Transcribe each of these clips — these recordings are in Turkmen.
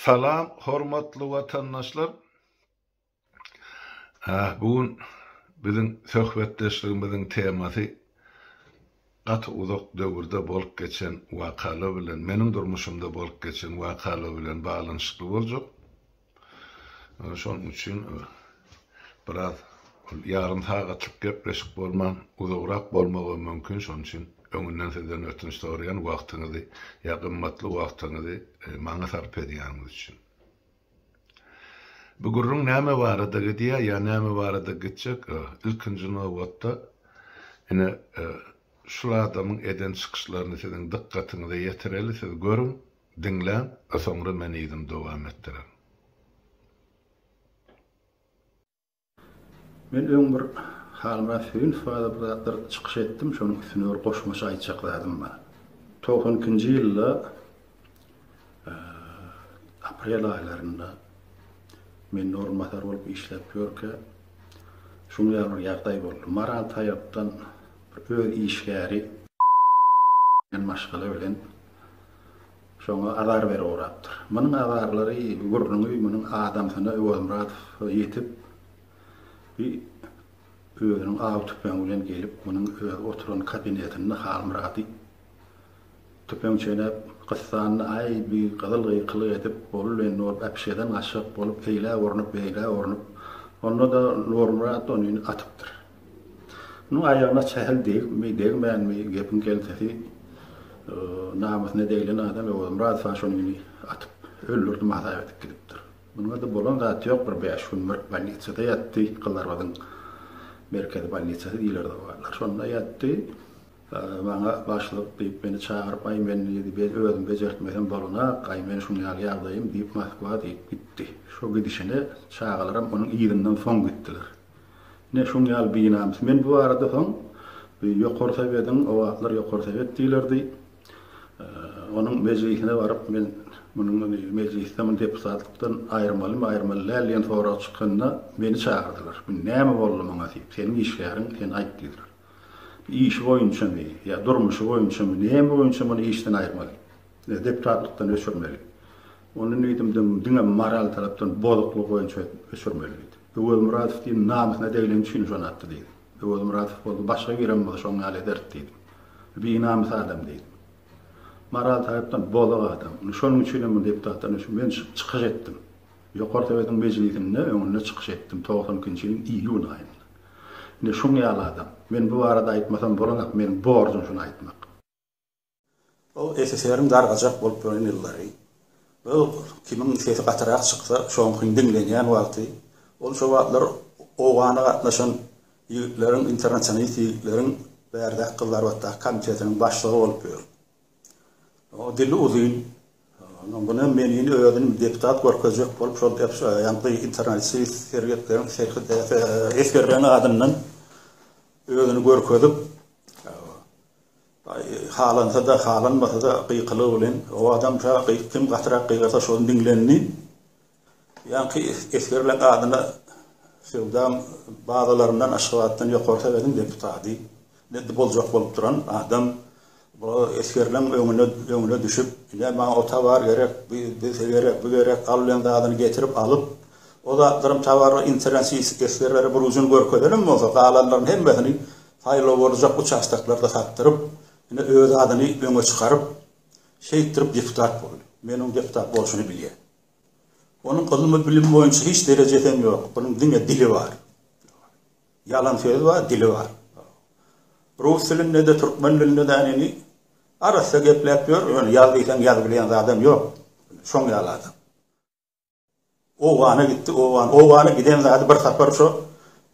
Salam hormatly watandaşlar. Bu gün biziň söhbetdeşligimiziň temasy gaty uzak döwürde bolup geçen wakalar bilen, meniň durmuşymda bolup geçen wakalar bilen baglanyşykly boljak. Şonuň üçin biraz ol ýarym sagatlyk gepleşik bolman, uzagrak bolmagam mümkin. Şonuň üçin öňünden sizden ötünç soraýan, wagtyňyzy ýa gymmatly wagtyňyzy maňa sarp edýäniňiz üçin. Bu gürrüň näme barada gidýär ýa näme barada gitjek? Ilkinji nobatda ine şul adamyň eden çykyşlaryny siziň dykgatyňyza ýetireli, siz görüň. Diňläň, a soňra men yzyny dowam etdirerin. Men öň bir Halmyrat Söýünow barada bir zatlar çykyş etdim, şonuň üstüne bir goşmaça aýtjak zadym bar. 92-nji ýylda aprel aýlarynda men orunbasar bolup işläp ýörkä şuň ýaly bir ýagdaý boldy. Maral tarapdan bir öz işgäri maşgala bilen Şoňa azar berip ugrapdyr. Munuň azarlary, gürrüňi munuň adamsyna Öwezmyradowa ýetip, bi özüniň aw tüpeňi bilen gelip, munuň özi oturan kabinetinde Halmyrady tüpeň çenäp gyssanda, aý, bi gyzyl gykylyk edip, bolup indi bolup äpişgeden gaçjak bolup, eýläk urnup, beýläk urnup, onda-da Nurmyrat ony atypdyr. Munuň aýagyna sähel degipmi, degmänmi, gepiň keltesi, namysyna deglen adam Öwezmyradow şony atyp öldürdim hasap edip gidipdir. Munuňa-da bolan zat ýok, bir bäş gün bir bolnisada ýatdy, Gyzlarbadyň merkezi bolnisasy diýlerdi o wagtlar. Şonda ýatdy. Maňa başlyk diýip meni çagyryp, aý men diýdi, özüm bejertmesem bolanak, aý men şuň ýaly ýagdaýym diýip Moskwa diýip gitdi. Şo gidişine çagalaram onuň yzyndan soň gitdiler. Ine, şuň ýaly binamys. Men bu barada soň bu Ýokary Sowetiň, o wagtlar Ýokary Sowet diýlerdi, onuň mejlisine baryp, men munuň mejlisde muny deputatlykdan aýyrmalymy, aýyrmaly däl diýen sorag çykanda meni çagyrdylar. Bu näme boldy muňa diýip, seniň işgäriň, sen aýt diýdiler. Bu işi boýunçamy ýa durmuşy boýunçamy, näme boýunça muny işden aýyrmaly? Deputatlykdan öçürmeli. Ony diýdim, diňe moral tarapdan bozuklygy boýunça öçürmeli diýdim. Öwezmyradow diýdim, namysyna degileni üçin şony atdy diýdim. Öwezmyradow bolsa başga birem bolsa şoň ýaly ederdi diýdim. Binamys adam diýdim. Moral tarapdan bozuk adam. Indi şonuň üçin hem muny deputatdan öçür. Men çykyş etdim. Ýokary Sowetiň mejlisinde öňünde çykyş etdim 92-nji ýylyň iýun aýynda. Indi şuň ýaly adam. Men bu barada aýtmasam bolanak, meniň borjum şuny aýtmak. Ol SSR-iň dargajak bolup ýören ýyllary. Ol kimiň sesi gatyrak çyksa, şoňkyň diňlenýän wagty. Ol şo wagtlar Owgana gatnaşan ýigitleriň, internasionalist ýigitleriň bärdäki Gyzlarbatdaky komitetiniň başlygy bolup ýör. O dili uzyn. Onuň muny menini özüni deputat görkezjek bolup şol ýaňky internasionalist sergetleriň esgerleriň adyndan özüni görkezip, Halansa-da, halanmasa-da gykylygy bilen, o adam şa kim gatyrak gygyrsa şol diňlendi. Ýaňky esgerleň adyna söwda bazalaryndan Aşgabatdan Ýokary Sowetiň deputady boljak bolup duran adam bu esgerleň öňüne öňüne düşüp, ine maňa o towar gerek, bu gerek, bu gerek, al bilen zadyny getirip alyp, o zatlaryň towary internet esgerlere bir ujuny görkezenem bolsa, galanlaryň hemmesini Saýlaw boljak uçastoklarda satdyryp, ine öz adyny öňe çykaryp, şeýtdirip deputat boldy. Men oň deputat bolşuny bilýän. Onuň ylmy bilim boýunça hiç derejesem ýok. Onuň diňe dili bar. Ýalan sözi bar, dili bar. Rus dilinde-de, türkmen dilinde-de änini arassa gepläp ýör, ýöne ýaz diýseň ýazybilýän zadam ýok. Şoň ýaly adam. Owgana gitdi, Owgan, Owgana giden zady bir sapar şo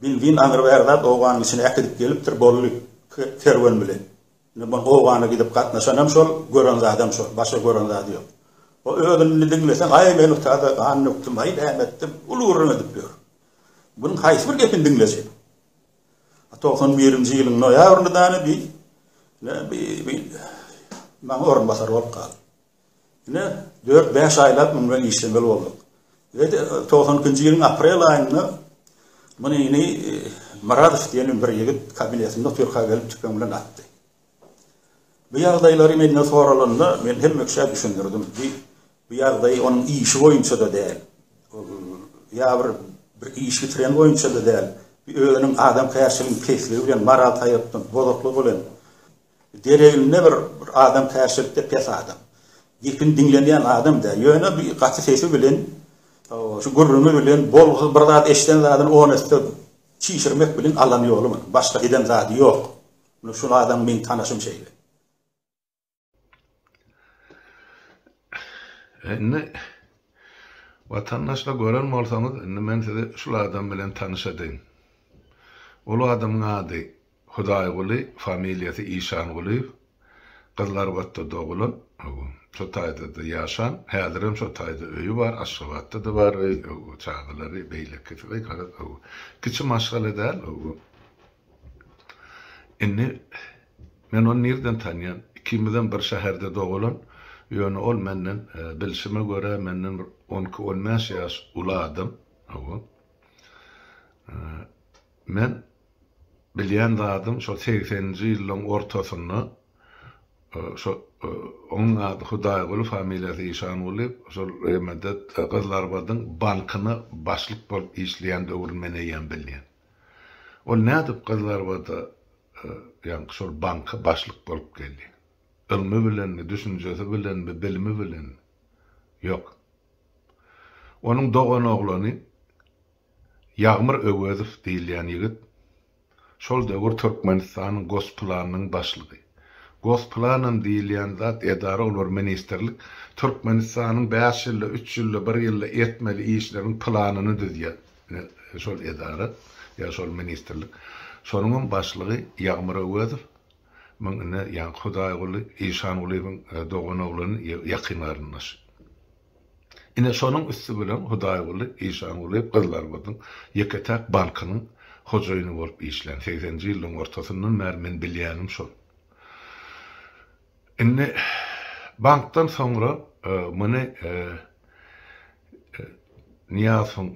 benzin aňry bäri zat Owganyň içine äkidip gelipdir, boldy, kerwen bilen. Indi muny Owgana gidip gatnaşanam şol, gören zadam şol, başga gören zady ýok. O özüni indi diňleseň, aý men utada gan dökdüm, aý näme etdim, uly gürrüň edip ýör. Munuň haýsy bir gepini diňlejek? 91-nji ýylyň noýabrynda däne bi, ne, bi, bi, maňa orunbasar bolup galdy. Ine, dört-bäş aýlap muň bilen işlemeli bolduk. We 92-nji ýylyň aprel aýynda muny ýene Myradow diýen bir ýigit kabinetinde otyrka gelip tüpeň bilen atdy. Bu ýagdaýlary menden soralanda men hemme kişä düşündirdim. Bu ýagdaý onuň işi boýunça-da däl. Ol ýa bir bir iş bitiren boýunça-da däl. Bu özüniň adamkärçiligiň pesligi bilen, moral taýapdan bozuklygy bilen. Dereginde bir bir adamkärçilikde pes adam. Gepini diňlenýän adam däl. Ýöne bu gaty sesi bilen, şu gürrüňi bilen bolgusyz bir zat eşiden zadyny on esse çişirmek bilen alan ýoly munuň. Başga eden zady ýok. Muny şul adam meň tanyşym şeýle. Indi watandaşlar gören bolsaňyz, indi men sizi şul adam bilen tanyş edeýin. Ol adamyň ady Hudaýguly, familiýasy Işangulyýew. Gyzylarbatda dogulan, şo taýda-da ýaşan, häzirem şo taýda öýi bar, Aşgabatda-da bar öýi, çagalary, beýlekisi, garaz, kiçi maşgala däl. Indi men ony nirden tanýan? Ikimizem bir şäherde dogulan, ýöne ol menden, bilşime görä, menden bir on iki, on bäş ýaş uly adam. Hawa. Men bilýän zadym şol segseninji ýyllaryň ortasynda şo onuň ady Hudaýguly, familiýasy Işanguly, şol emede Gyzylarbadyň bankyna başlyk bolup işleýän döwrüni men eýýäm bilýän. Ol nädip Gyzlarbada ýaňky şol banka başlyk bolup geldi? Ylmy bilenmi, düşünjesi bilenmi, bilimi bilenmi? Ýok. Onuň doganoglany Ýagmyr Öwezow diýilýän ýigit şol döwür Türkmenistanyň Gosplanynyň başlygy. Gosplanam diýilýän zat edara ol bir ministrlik Türkmenistanyň bäş ýylda, üç ýylda, bir ýylda etmeli işleriň planyny düzýär. Ine şol edara ýa şol ministrlik. Şonuňam başlygy Ýagmyr Öwezow. Muň ine ýaňky Hudaýguly Işangulyýewiň doganoglany ýakyn garyndaşy. Ine şonuň üsti bilen Hudaýguly Işangulyýew Gyzylarbadyň ýeke-täk bankynyň hojaýyny bolup işlän. Segseninji ýyllaryň ortasyndan bäri men bilýänim şol. Indi bankdan soňra muny Nyýazowyň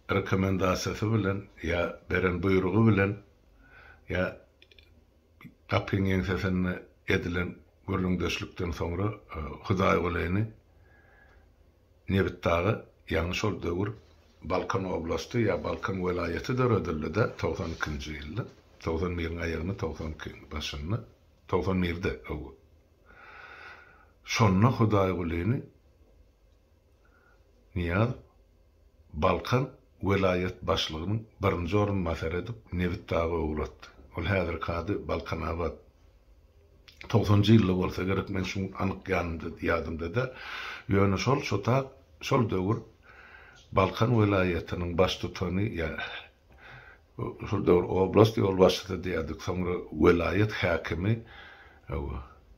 rekomendasiýasy bilen ýa beren buýrugy bilen ýa Gapyň ýeňsesinde edilen gürrüňdeşlikden soňra Hudaýgulyny Nebitdaga, ýagny şol döwür Balkan oblasty ýa Balkan welaýaty döredildi-de, 92-nji ýylda, 91-iň aýagynda, 92-iň başynda, 91-de, hawa. Şonda Hudaýgulyny Nyýazow Balkan welaýat başlygynyň birinji orunbasary edip Nebitdaga ugratdy. Ol häzirki ady Balkanabat. Togsanjy ýylda bolsa gerek, men şu gün anyk ýanymda, ýadymda däl. Ýöne şol şo tak, şol döwür Balkan welaýatynyň baştutany ýa şol döwür oblast ýolbaşçysy diýerdik, soňra welaýat häkimi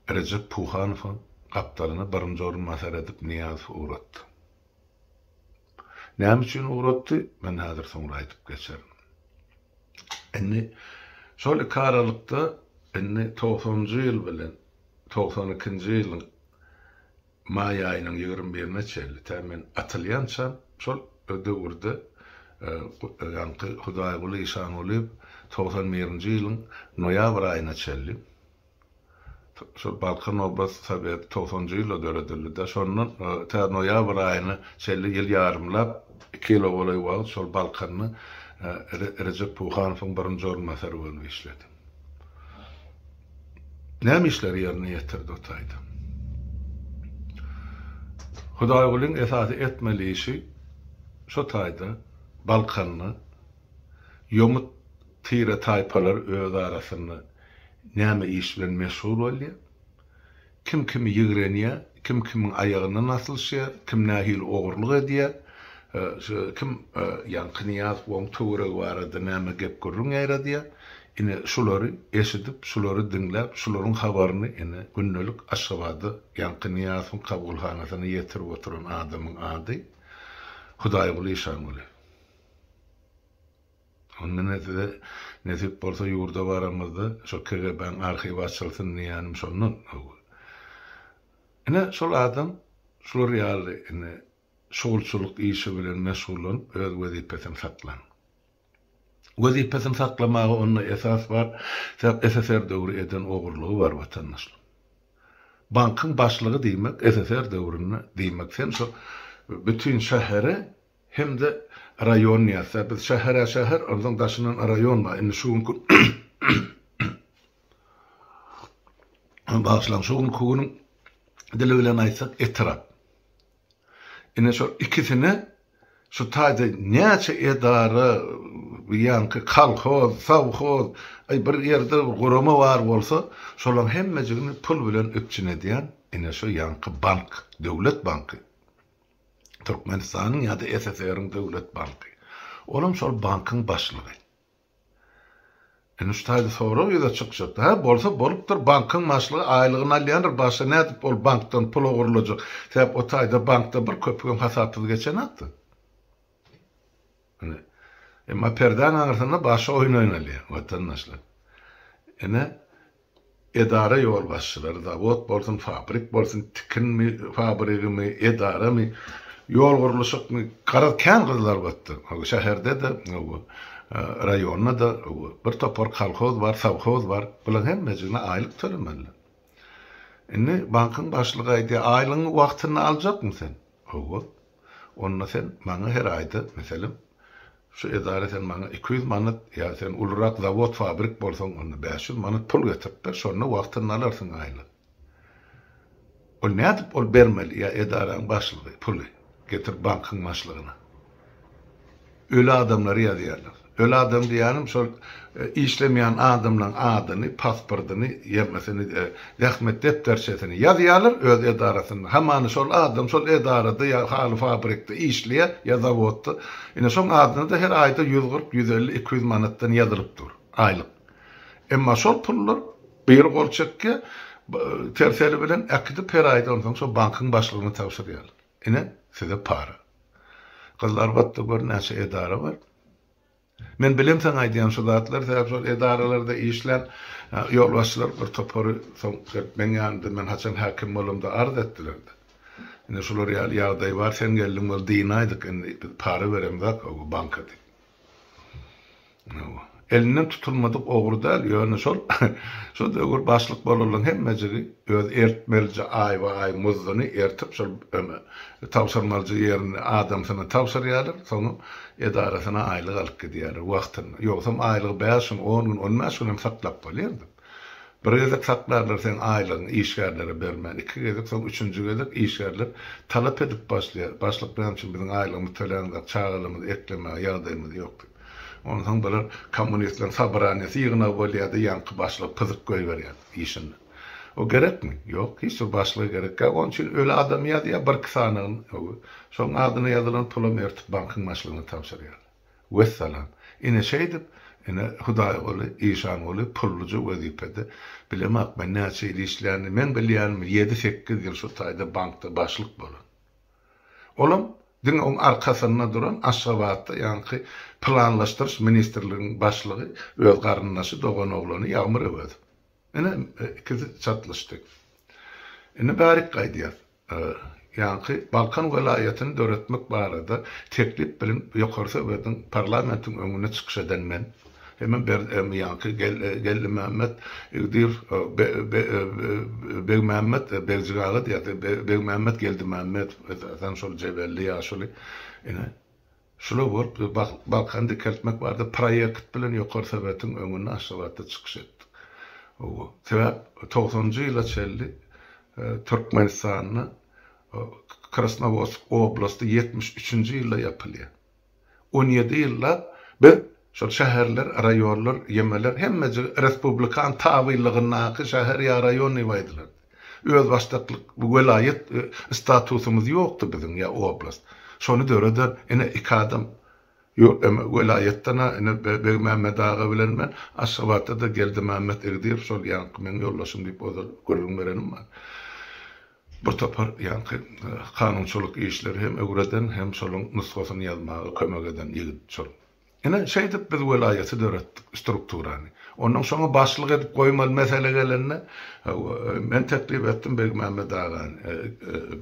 Rejep Puhanowyň gapdalyna birinji orunbasar edip Nyýazowy ugratdy. Näme üçin ugratdy, men häzir soňra aýdyp geçerin. Indi şol iki aralykda indi togsanynjy ýyl bilen 92 ikinji ýylyň maý aýynyň 21-ine çenli tä men atylýançam şol döwürde ýaňky Hudaýguly Işangulyýew 91-nji ýylyň noýabr aýyna çenli Şol Balkan oblast soweti togsanjy ýylda döredildi-de, şondan tä noýabr aýyna çenli ýyl ýarymlap, iki ýyla golaý wagt şol Balkanda Rejep Puhanowyň birinji orunbasary bolup işledi. Näme işleri ýerine ýetirdi o taýda? Hudaýgulyň esasy etmeli işi şo taýda Balkanda ýomut tire-taýpalar öz arasynda näme iş bilen meşgul bolýar, kim kimi ýigrenýär, kim kimiň aýagyndan aslyşýar, kim nähili ogurlyk edýär, kim ýaňky Nyýazow oň töweregi barada näme gep-gürrüň ýaýradýar, ine, şulary eşidip, şulary diňläp, şularyň habaryny, ine, gündelik Aşgabada ýaňky Nyýazowyň kabulhanasyna ýetirip oturan adamyň ady Hudaýguly Işangulyýew. Onda ine size nesip bolsa ýurda baramyzda şo KGB-niň arhiwi açylsyn diýýänim şondan. Ine şol adam şular ýaly ine şugulçylyk işi bilen meşgullanyp öz wezipesini saklan. Wezipesini saklamaga onda esas bar, sebäp SSR döwri eden ogurlygy bar watandaşlar. Bankyň başlygy diýmek SSR döwründe diýmek sen şo bütin şähere hem-de raýon diýýäs-dä biz şäher-ä şäher onsoň daşyndan raýon bar indi şu günki bagyşlaň şu günki günüň dili bilen aýtsak etrap. Ine şol ikisine şu taýda näçe edara, ýaňky kolhoz, sowhoz, aý bir ýerde bir gurama bar bolsa, şolaň hemmejigini pul bilen üpjün edýän ine şu ýaňky bank, döwlet banky. Türkmenistanyň ýa-da SSR-iň döwlet banky. Olam şol bankyň başlygy. Indi şu taýda sorag ýüze çykjak. Hä, bolsa bolupdyr, bankyň başlygy aýlygyny alýandyr, başga nädip ol bankdan pul ogurlajak? Sebäp o taýda bankda bir köpügem hasapsyz geçenakdy. Ine. Emma perdäň aňyrsynda başga oýun oýnalýar, watandaşlar. Ine, Edara ýolbaşçylary, zawod bolsun, fabrik bolsun, tikinmi, fabrigimi, edaramy, ýol gurluşykmy, garaz kän gyzlarbatda. Şäherde-de, raýonda-da bir topar kolhoz bar, sowhoz bar. Bularyň hemmejigine aýlyk tölemeli. Indi bankyň başlygy aýdýar, aýlygyňy wagtynda aljakmy sen? Hawa. Onda sen maňa her aýda, meselem, şu edara sen maňa 200 manat ýa sen ulurak zawod, fabrik bolsaň, onda 500 manat pul getirip ber, şonda wagtynda alarsyň aýlyk. Ol nädip ol bermeli ýa edaraň başlygy puly getirip bankyň başlygyna? Öli adamlary ýazýarlar. Öli adam diýýänim şol işlemeýän adamlaryň adyny, pasportyny, ýemesini, zähmet depderçesini ýazýarlar öz edarasynda. Hamany şol adam şol edarada ýa haly fabrikde işleýär ýa zawodda. Ine şoň adyna-da her aýda 140, 150, 200 manatdan ýazylyp dur aýlyk. Emma şol pullar biri gol çekýär, ters eli bilen äkidip her aýda onsoň şol bankyň başlygyna tabşyrýarlar. Ine size para. Gyzlarbatda gör näçe edara bar. Men bilemseň aýdýan şu zatlary, sebäp şol edaralarda işlän ýolbaşçylar bir topary soň gelip meň ýanymda men haçan häkim bolamda arz etdiler-de. Ine şular ýaly ýagdaý bar, sen geldiň bol dynaýdyk indi biz para beremzok banka diýip. Elinden tutulmadyk ogry däl, ýöne şol şo döwür başlyk bolanlaryň hemmejigi öz ertmelije aýba-aý muzduny ertip şol tabşyrmalyja ýerine adamsyna tabşyrýarlar, soňam edarasyna aýlyk alyp gidýärler wagtynda. Ýogsam aýlygy bäş gün, on gün, on bäş gün hem saklap bolýardy. Bir gezek saklarlar seň aýlygyňy işgärlere bermän, iki gezek, soň üçünji gezek işgärler talap edip başlaýar, başlyk näme üçin biziň aýlygymyzy töläňzok, çagalarymyzy eklemäge ýagdaýymyz ýok diýip. Onsoň bular kommunistleriň sobraniýasy ýygnagy bolýar-da ýaňky başlygy pyzyp goýberýär işinden. O gerekmi? Ýok, hiç bir başlyga gerek ýok. Onuň üçin öli adam ýazýar birki sanygyny, şoň adyna ýazylan pulam ertip bankyň başlygyna tabşyrýarlar. Wessalam. Ine şeýdip, ine Hudaýguly, Işanguly pulluja wezipede, bilemok men näçe ýyl işlänini, meň bilýänim ýedi-sekiz ýyl şu taýda bankda başlyk bolan. Olam diňe oň arkasynda duran Aşgabatda ýaňky planlaşdyryş ministrliginiň başlygy öz garyndaşy, doganoglany Ýagmyr Öwezow. Ine ikisi çatlyşdy. Indi bärik gaýdýas. Ýaňky Balkan welaýatyny döretmek barada teklip bilen Ýokary Sowetiň, parlamentiň öňünde çykyş eden men. Hemem ber ýaňky Geldimämmet Igdiýew, Begmämmet Begjik aga diýýärdi, Begmämmet Geldimämmedow esasan şol jebelli ýaşuly. Ine, şular bolup Balkany dikeltmek barada proýekt bilen Ýokary Sowetiň öňünde Aşgabatda çykyş etdik. Hawa, sebäp togsanynjy ýyla çenli Türkmenistanda Krasnowodsk oblasty 73-nji ýylda ýapylýar. 17 ýyllap biz şol şäherler, raýonlar, ýemeler hemmejigi respublikan tabynlygyndaky şäher ýa raýon diýip aýdylardy. Özbaşdaklyk, welaýat statusymyz ýokdy biziň ýa oblast. Şony döreden ine iki adam Ýok, emma welaýatdan-a ine Begmämmet aga bilen men, Aşgabatda-da Geldimämmet Igdiýew şol ýaňky meň ýoldaşym diýip ozal gürrüň berenim bar. Bir topar ýaňky kanunçylyk işleri hem öwreden, hem şolaň nusgasyny ýazmaga kömek eden ýigit şol. Ine, şeýdip biz welaýaty döretdik, strukturany. Onnoň şoňa başlyk edip goýmaly mesele gelende, hawa, men teklip etdim Begmämmet agany,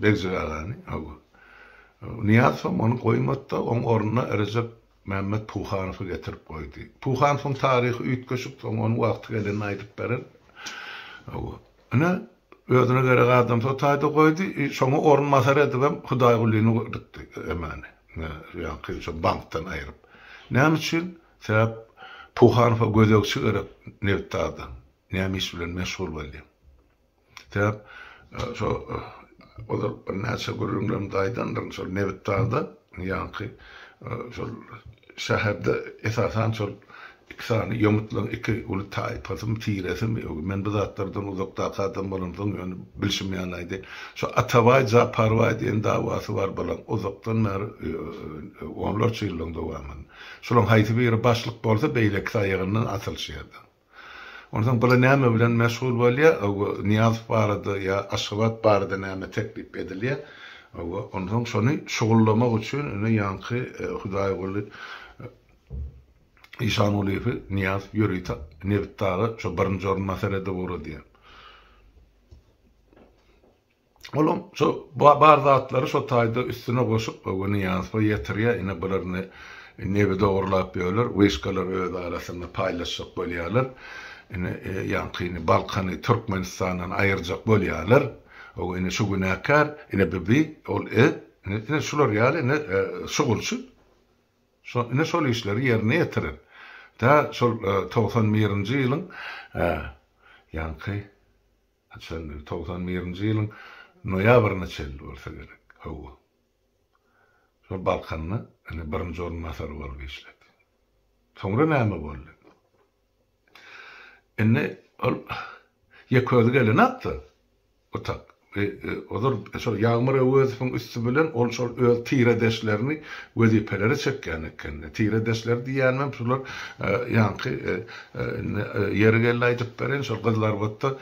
Begjik agany, hawa. Nyýazowam ony goýmady-da, oň ornuna Rejep Mämmet Puhanowy getirip goýdy. Puhanowyň taryhy üýtgeşik, soň onuň wagty gelende aýdyp bererin. Hawa. Ine, Özüne gerek adamsy o taýda goýdy. Şoňa orunbasar edibem Hudaýgulyny dikdi emäni. Ýaňky şo bankdan aýryp. Näme üçin? Sebäp Puhanowa gözegçi gerek Nebitdagda. Näme iş bilen meşgul bolýar. Sebäp şo ozal birnäçe gürrüňlerimde aýdandyryn, şol Nebitdagda ýaňky şol şäherde esasan şol iki sany ýomutlaryň iki uly taýpasymy, tiresimi, men bu zatlardan uzakdaky adam bolamsoň ýöne bilşim ýaly aýdaýyn. Şo Atabaý, Japarbaý diýen dawasy bar bulaň uzakdan bäri onlarça ýyllaryň dowamynda. Şolaryň haýsy biri başlyk bolsa beýlekisi aýagyndan asylyşýardy. Onsoň bular näme bilen meşgul bolýar? Hawa, Nyýazow barada ýa Aşgabat barada näme teklip edilýär? Hawa, onsoň şony şugullamak üçin ine ýaňky Hudaýguly Işangulyýewi Nyýazow ýörite Nebitdaga şo birinji orunbasar edip ugradýar. Olam şo bar zatlary şo taýda üstüne goşup Nyýazowa ýetirýär. Ine bular indi nebit ogurlap ýörler, wyşkalary öz arasynda paýlaşjak bolýarlar. Ine ýaňkyny Balkany Türkmenistandan aýyrjak bolýarlar. Hawa ine şu günäkär, ine bu bi, ol e, ine şular ýaly ine şugulçy. Şo ine şol işleri ýerine ýetiren. Tä şol 91-nji ýylyň ýaňky Haçandy? 91-nji ýylyň noýabryna çenli bolsa gerek. Hawa. Şol Balkanda ine birinji orunbasary bolup işledi. Soňra näme boldy? Indi ol ýeke özi gelenokdy. Otak. Ozal şol Ýagmyr Öwezowyň üsti bilen ol şol öz tiredeşlerini wezipelere çekýän eken. Tiredeşleri diýýänimem şular ýaňky indi ýeri geldi aýdyp bereýin, şol Gyzylarbatda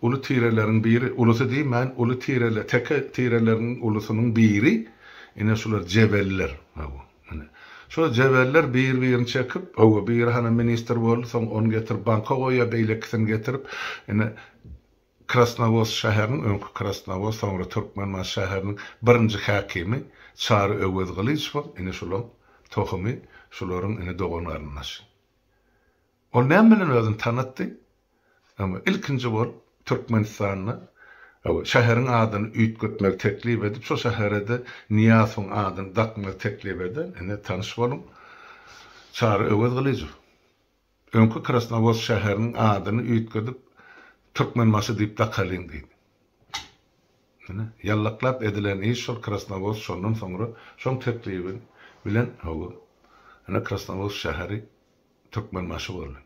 uly tireleriň biri, ulusy diýmän, uly tirele, teke tireleriniň ulusynyň biri ine şular jebeller. Ine, şol jebeller bir-birini çekip, hawa, biri hana ministr boldy, soň ony getirip banka goýýar, beýlekisini getirip, ine, Krasnowodsk şäheriniň, öňki Krasnowodsk, soňra Türkmenbaşy şäheriniň birinji häkimi Çary Öwezgylyjowyň, ine, şulaň tohumy, şularyň, ine, dogan-garyndaşy. Ol näme bilen özüni tanatdy? Emma ilkinji bolup Türkmenistanda şäheriň adyny üýtgetmegi teklip edip, şo şähere-de Nyýazowyň adyny dakmagy teklip eden, ine, tanyş boluň, Çary Öwezgylyjow. Öňki Krasnowodsk şäheriniň adyny üýtgedip, Türkmenbaşy diýip dakalyň diýdi. Ine, ýallaklap edilen iş şol Krasnowodsk şondan soňra şoň teklibi bilen, hawa, ine, Krasnowodsk şäheri Türkmenbaşy boldy.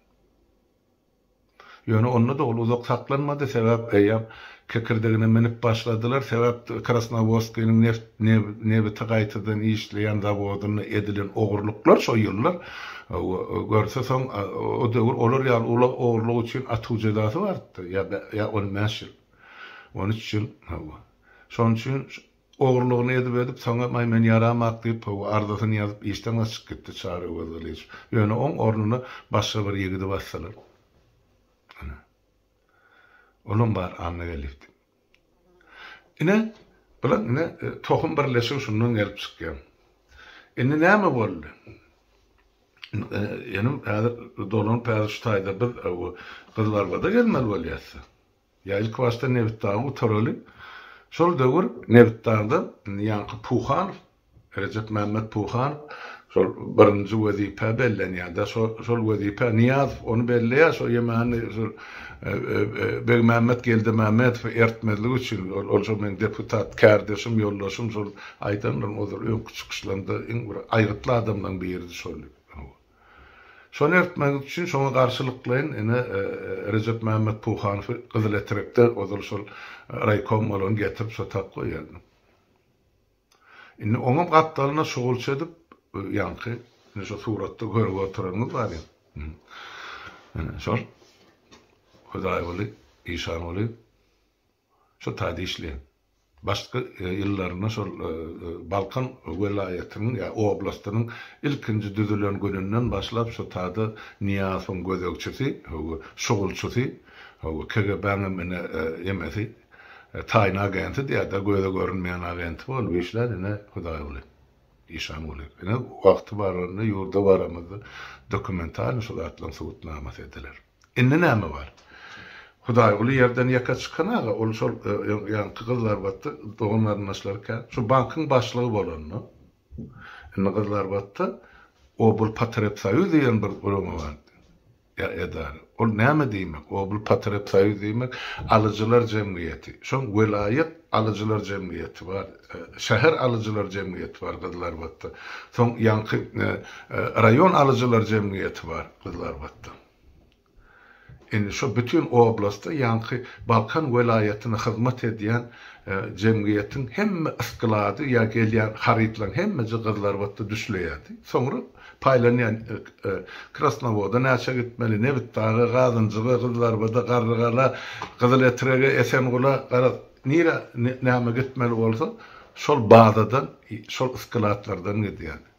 Ýöne onda-da ol uzak saklanmady, sebäp eýýäm kekirdegine münüp başladylar, sebäp Krasnowodskiniň neft nebiti gaýtadan işleýän zawodynda edilen ogurlyklar şo ýyllar görse soň o döwür olar ýaly uly ogurlyk üçin atuw jezasy bardy, ýa ýa on bäş ýyl, on üç ýyl, hawa. Şonuň üçin Ogurlygyny edip-edip, soňam aý men ýaramak diýip, hawa, arzasyny ýazyp, işden gaçyp gitdi Çary Öwezgylyjow. Ýöne oň ornuna başga bir ýigidi basdylar. Ine. Olam bar Annageldiýew diýip. Ine, bular ine tohum birleşigi şundan gelip çykýar. Indi näme boldy? Ýene häzir dolanyp häzir şu taýda biz Gyzylarbada gelmeli bolýas. Ýa ilkibaşda Nebitdagy gutaraly. Şol döwür Nebitdagda indi ýaňky Puhanow, Rejepmämmet Puhanow şol birinji wezipä bellenýär-de, şo şol wezipä Nyýazow ony belleýär, şo ýemany şol Begmämmet Geldimämmedowy ertmezlik üçin, ol ol şo meň deputat kärdeşim, ýoldaşym şol aýdanlarym ozal öňki çykyşlarymda iň bir aýgytly adamlaryň biridi şol. Şony ertmek üçin şoňa garşylyklaýyn ine Rejepmämmet Puhanowy Gyzyletrekde ozal şol raýkom bolan getirip şo tak goýýardy. Indi oňam gapdalyna şugulçy edip ýaňky ine şo suratda görüp oturanyňyz bar ýa. Ine şol Hudaýguly Işanguly şo taýda işleýär. Başky ýyllarynda şol Balkan welaýatynyň ýa oblastynyň ilkinji düzülen gününden başlap şo tada Nyýazowyň gözegçisi, hawa, şugulçysy, hawa, KGB-niňem ine emesi, taýny agenti diýýär-de, göze görünmeýän agenti bolup işlän ine Hudaýguly Işangulyýew. Ine wagty baranda ýurda baramyzda dokumentalnyý şu zatlaryň subutnamasy ediler. Indi näme bar? Hudaýguly ýerden ýeke çykan aga, ol şol ýaňky Gyzlarbatda dogan-garyndaşlary kän. Şu bankyň başlygy bolanda, indi Gyzlarbatda Oblpotrebsoýuz diýen bir gurama bardy, ýa edara. Ol näme diýmek? Oblpotrebsoýuz diýmek, alyjylar jemgyýeti. Şoň welaýat alyjylar jemgyýeti bar, şäher alyjylar jemgyýeti bar Gyzlarbatda. Soň ýaňky raýon alyjylar jemgyýeti bar Gyzlarbatda. Indi şo bütin oblastda ýaňky Balkan welaýatyna hyzmat edýän jemgyýetiň hemme sklady ýa gelýän harytlaryň hemmeji Gyzlarbatda düşleýärdi. Soňra paýlanýan Krasnowoda näçe gitmeli, Nebitdaga, Gazynjyga, Gyzlarbada, Garrygala, Gyzyletrege, Esengula, garaz, nirä näme gitmeli bolsa, şol bazadan, şol skladlardan gidýärdi.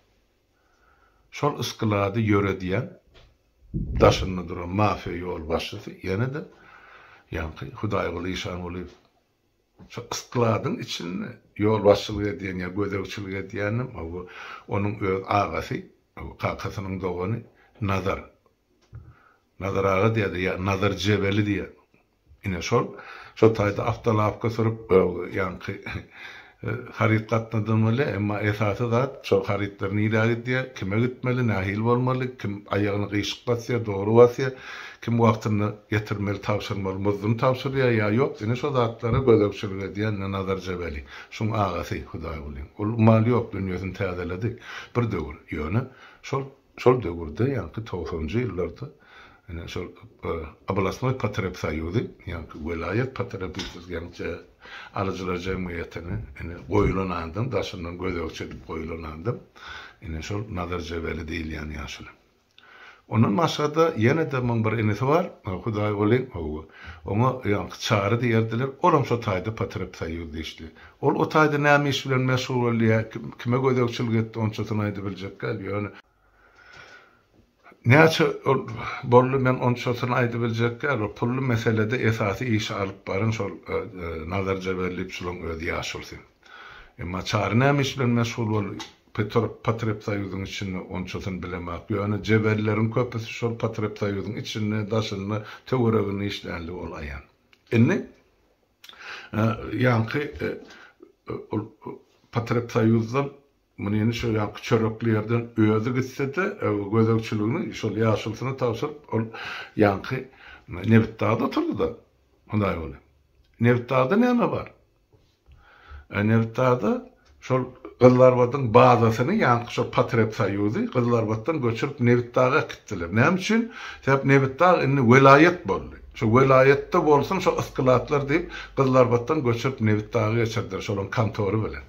Şol sklady ýöredýän, daşynda duran mafiýa ýolbaşçysy ýene-de ýaňky Hudaýguly Işangulyýew. Şo skladyň içinde ýolbaşçylyk edýän ýa gözegçilik edýänem hawa, onuň öz agasy, kakasynyň dogany Nazar. Nazar aga diýýärdi ýa Nazar Jebeli diýýär. Ine şol, şo taýda awtolawka sürüp, ýaňky haryt gatnadan bolýar, emma esasy zat, şol harytlar nirä gidýär, kime gitmeli, nähili bolmaly, kim aýagyny gyşyk basýar, dogry basýar, kim wagtynda getirmeli, tabşyrmaly, muzduny tabşyrýar ýa ýok, ine şo zatlara gözegçilik edýän ine Nazar Jebeli, şuň agasy Hudaýgulyň. Ol maly ýok, dünýesini täzeledi bir döwür, ýöne şol Şol döwürde, ýaňky togsanjy ýyllarda ine şol Oblastnoý potrebsoýuzy, ýaňky welaýat potrebitelskiý, ýaňky alyjylar jemgyýetine ine goýulan adam, daşyndan gözegçi edip goýulan adam, ine şol Nazar Jebeli diýilýän ýaşuly. Ondan başga-da ýene-de muň bir inisi bar, Hudaýguly, hawa, oňa ýaňky Çary diýerdiler, olam şo taýda potrebsoýuzda işleýär. Ol o taýda näme iş bilen meşgul boldy ýa kime gözegçilik etdi onçasyny aýdybiljek däl, ýöne näçe ol boldy men onçasyny aýdybiljek däl, ol pully meselede esasy işi alyp baran şol Nazar Jebelliýew şolaň özi ýaşulusy. Emma Çary näme iş bilen meşgul boldy Potrebsoýuzyň içinde onçasyny bilemok, ýöne Jebellileriň köpüsi şol Potrebsoýuzyň içinde, daşynda, töwereginde işlänligi ol aýan. Indi Ýaňky ol Potrebsoýuzdan muny şo ýaňky çörekli ýerden özi gitse-de, gözegçiligini şol ýaşulusyna tabşyryp, ol ýaňky Nebitdagda oturdy-da, Hudaýguly. Nebitdagda näme bar? Nebitdagda şol Gyzylarbadyň bazasyny, ýaňky şol Potrebsoýuzy Gyzylarbatdan göçürip Nebitdaga äkitdiler. Näme üçin? Sebäp Nebitdag indi welaýat boldy. Şo welaýatda bolsun şo ysklatlar diýip Gyzylarbatdan göçürip Nebitdaga geçirdiler şolaň kontory bilen.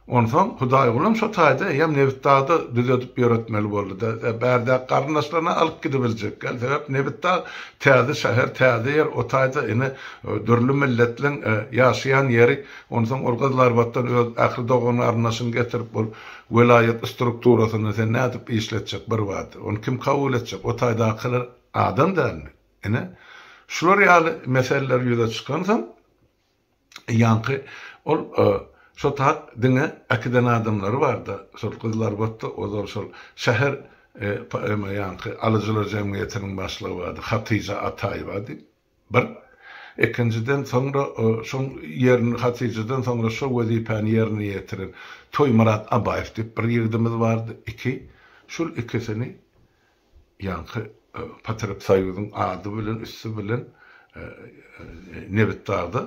Onsoň Hudaýgulam şo taýda eýýäm Nebitdagda düzedip ýöretmeli boldy-da. Bärdäki garyndaşlaryna alyp gidibiljek däl. Sebäp Nebitdag täze şäher, täze ýer, o taýda ine dürli milletleň ýaşaýan ýeri. Onsoň ol Gyzylarbatdan öz ähli dogan-garyndaşyny getirip ol welaýat strukturasynda sen nädip işletjek birbada? Ony kim kabul etjek? O taýdakylar adam dälmi? Ine, şular ýaly meseleler ýüze çykansoň, ýaňky ol şo tak diňe äkiden adamlary bardy, şol Gyzylarbatda ozal şol şäher ýaňky alyjylar jemgyýetiniň başlygy bardy, Hatyja Ataýewa diýip, bir. Ikinjiden, soňra şoň ýerini Hatyjadan soňra şo wezipäni ýerine ýetiren Toýmyrat Abaýew diýip bir ýigidimiz bardy, iki. Şul ikisini ýaňky Potrebsoýuzyň ady bilen, üsti bilen Nebitdagda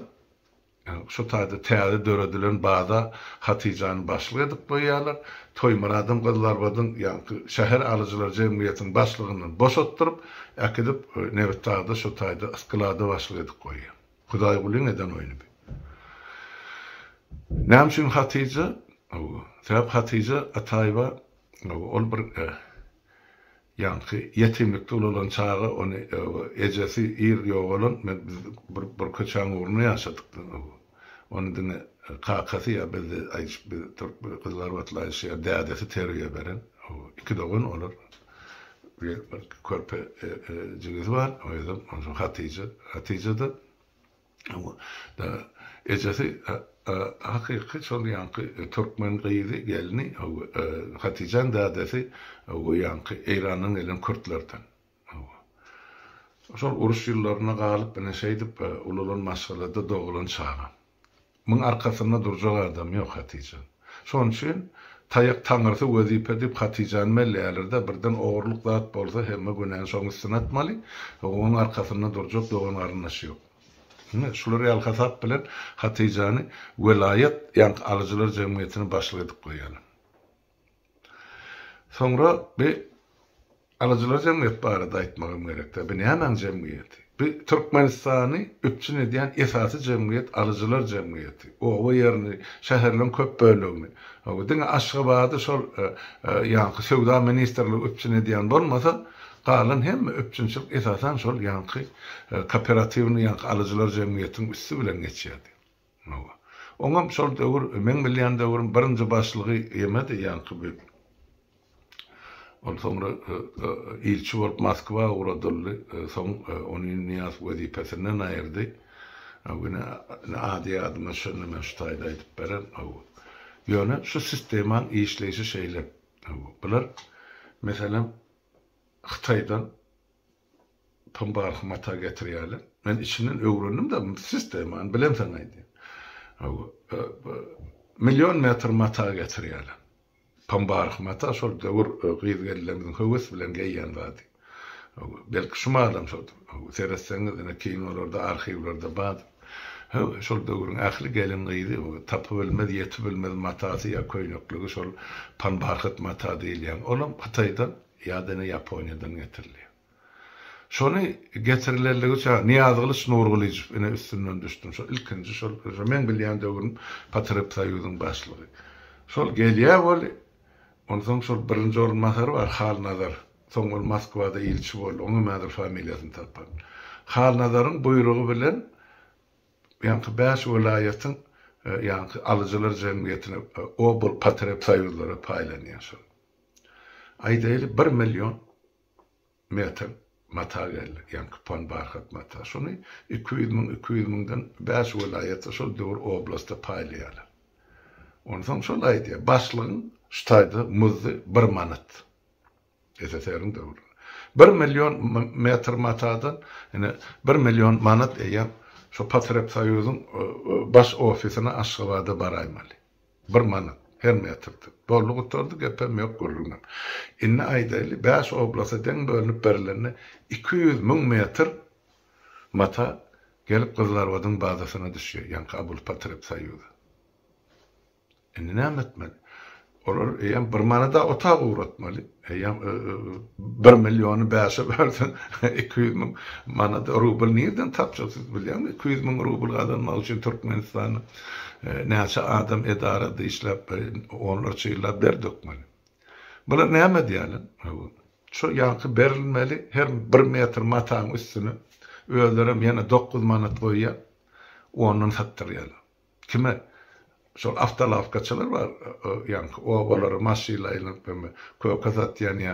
şo taýda täze döredilen baza Hatyjany başlyk edip goýýarlar. Toýmyradam Gyzylarbadyň ýaňky şäher alyjylar jemgyýetiniň başlygyndan boşatdyryp, äkidip Nebitdagda şo taýda sklada başlyk edip goýýar. Hudaýgulyň eden oýny bi. Näme üçin Hatyja? Sebäp Hatyja Ataýewa ol bir Ýaňky ýetimlikde ulalan çaga ony ejesi ir ýogalan men biz bir bir köçäň ugrunda ýaşadyk ony diňe kakasy ýa bizde aýdyşyp biz türk gyzlarbatly aýdyşýar dädesi terbiýe beren iki dogan olar bir körpe jigisi bar özem Hatyja Hatyjada Ejesi hakyky şol ýaňky türkmen gyzy, gelni, Hatyjaň dädesi ýaňky Eýrandan gelen kürtlerden. Şol uruş ýyllarynda galyp, ine şeýdip ulalan maşgalada dogulan çaga. Muň arkasynda durjak adam ýok Hatyja. Şonuň üçin taýak taňrysy wezipe diýip Hatyjany belleýärler-de, birden ogurlyk zat bolsa hemme günäni şoň üstüne atmaly, oň arkasynda durjak dogan-garyndaşy ýok. Ine, şular ýaly hasap bilen Hatyjany welaýat ýaňky alyjylar jemgyýetine başlyk edip goýýarlar. Soňra bi Alyjylar jemgyýeti barada aýtmagam gerekdä. Bi nämäň jemgyýeti? Bi Türkmenistany üpjün edýän esasy jemgyýet alyjylar jemgyýeti. Oba ýerini, şäherleň köp bölegini. Hawa, diňe Aşgabady şol ýaňky söwda ministrligi üpjün edýän bolmasa, galan hemme üpjünçilik esasan şol ýaňky kooperatiwnyý ýaňky alyjylar jemgyýetiniň üsti bilen geçýärdi. Hawa. Oňam şol döwür, meň bilýän döwrüm birinji başlygy ýemedi ýaňky bi. Ol soňra ilçi bolup Moskwa ugradyldy. Soň ony Nyýazow wezipesinden aýyrdy. Ine, ady ýadyma düşende men şu taýda aýdyp bererin. Hawa. Ýöne şu sistemaň işleýşi şeýle. Hawa. Bular, meselem, Hytaýdan pambarhy mata getirýärler. Men içinden öwrendim-de sistemany, bilemsoň aýdýan. Hawa. Million metr mata getirýärler. Pambarhy mata şol döwür gyz-gelinlerimiziň höwes bilen geýýän zady. Belki şu mahalam şodur. Seretseňiz ine kinolarda, arhiwlerde bardyr. Şol döwrüň ähli gelin-gyzy tapybilmez, ýetibilmez matasy ýa köýnekligi şol panbarhat mata diýilýän. Olam Hytaýdan ýa-da ine Ýaponiýadan getirilýär. Şony getirilenligi üçin Nyýazgylyç Nurgylyjow ine üstünden düşdüm. Şol ilkinji şol meň bilýän döwrüm Potrebsoýuzyň başlygy. Şol gelýär weli, onsoň şol birinji orunbasary bar Halnazar. Soň ol Moskwada ilçi boldy. Oňam häzir familiýasyny tapan. Halnazaryň buýrugy bilen ýaňky bäş welaýatyň ýaňky alyjylar jemgyýetine oblpotrebsoýuzlara paýlanýar şol. Aýdaýly bir million Metr mata geldi, ýaňky pon barhat mata. Şony 200 müň, 200 müňden bäş welaýata şol döwür oblasta paýlaýarlar. Onsoň şol aýdýar, başlygyň şu taýda muzdy bir manat. SSR-iň döwründe. Bir million metr matadan ine bir million manat eýýäm şo Potrebsoýuzyň baş ofisine Aşgabada baraýmaly. Bir manat her metrden. Boldy gutardy gepem ýok gürrüňem. Indi aýdaýly bäş oblasa deň bölünip berilende 200 müň metr mata gelip Gyzylarbadyň bazasyna düşýär ýaňky Abulpotrebsoýuza. Indi näme etmeli? Olar eýýäm bir manada otag ugratmaly. Eýýäm bir milliony bäşe bölseň 200 müň manat rubl nirden tapjak siz bilýäňmi? 200 müň rubl gazanmak üçin Türkmenistanda näçe adam edarada işläp onlarça ýyllap der dökmeli. Bular näme edýärler? Şu ýaňky berilmeli her bir metr mataň üstüne özlerem ýene 9 manat goýýar, ondan satdyrýarlar. Kime? Şol awtolawkaçylar bar, ýaňky obalara maşynla aýlanyp hemme köke satýan ýa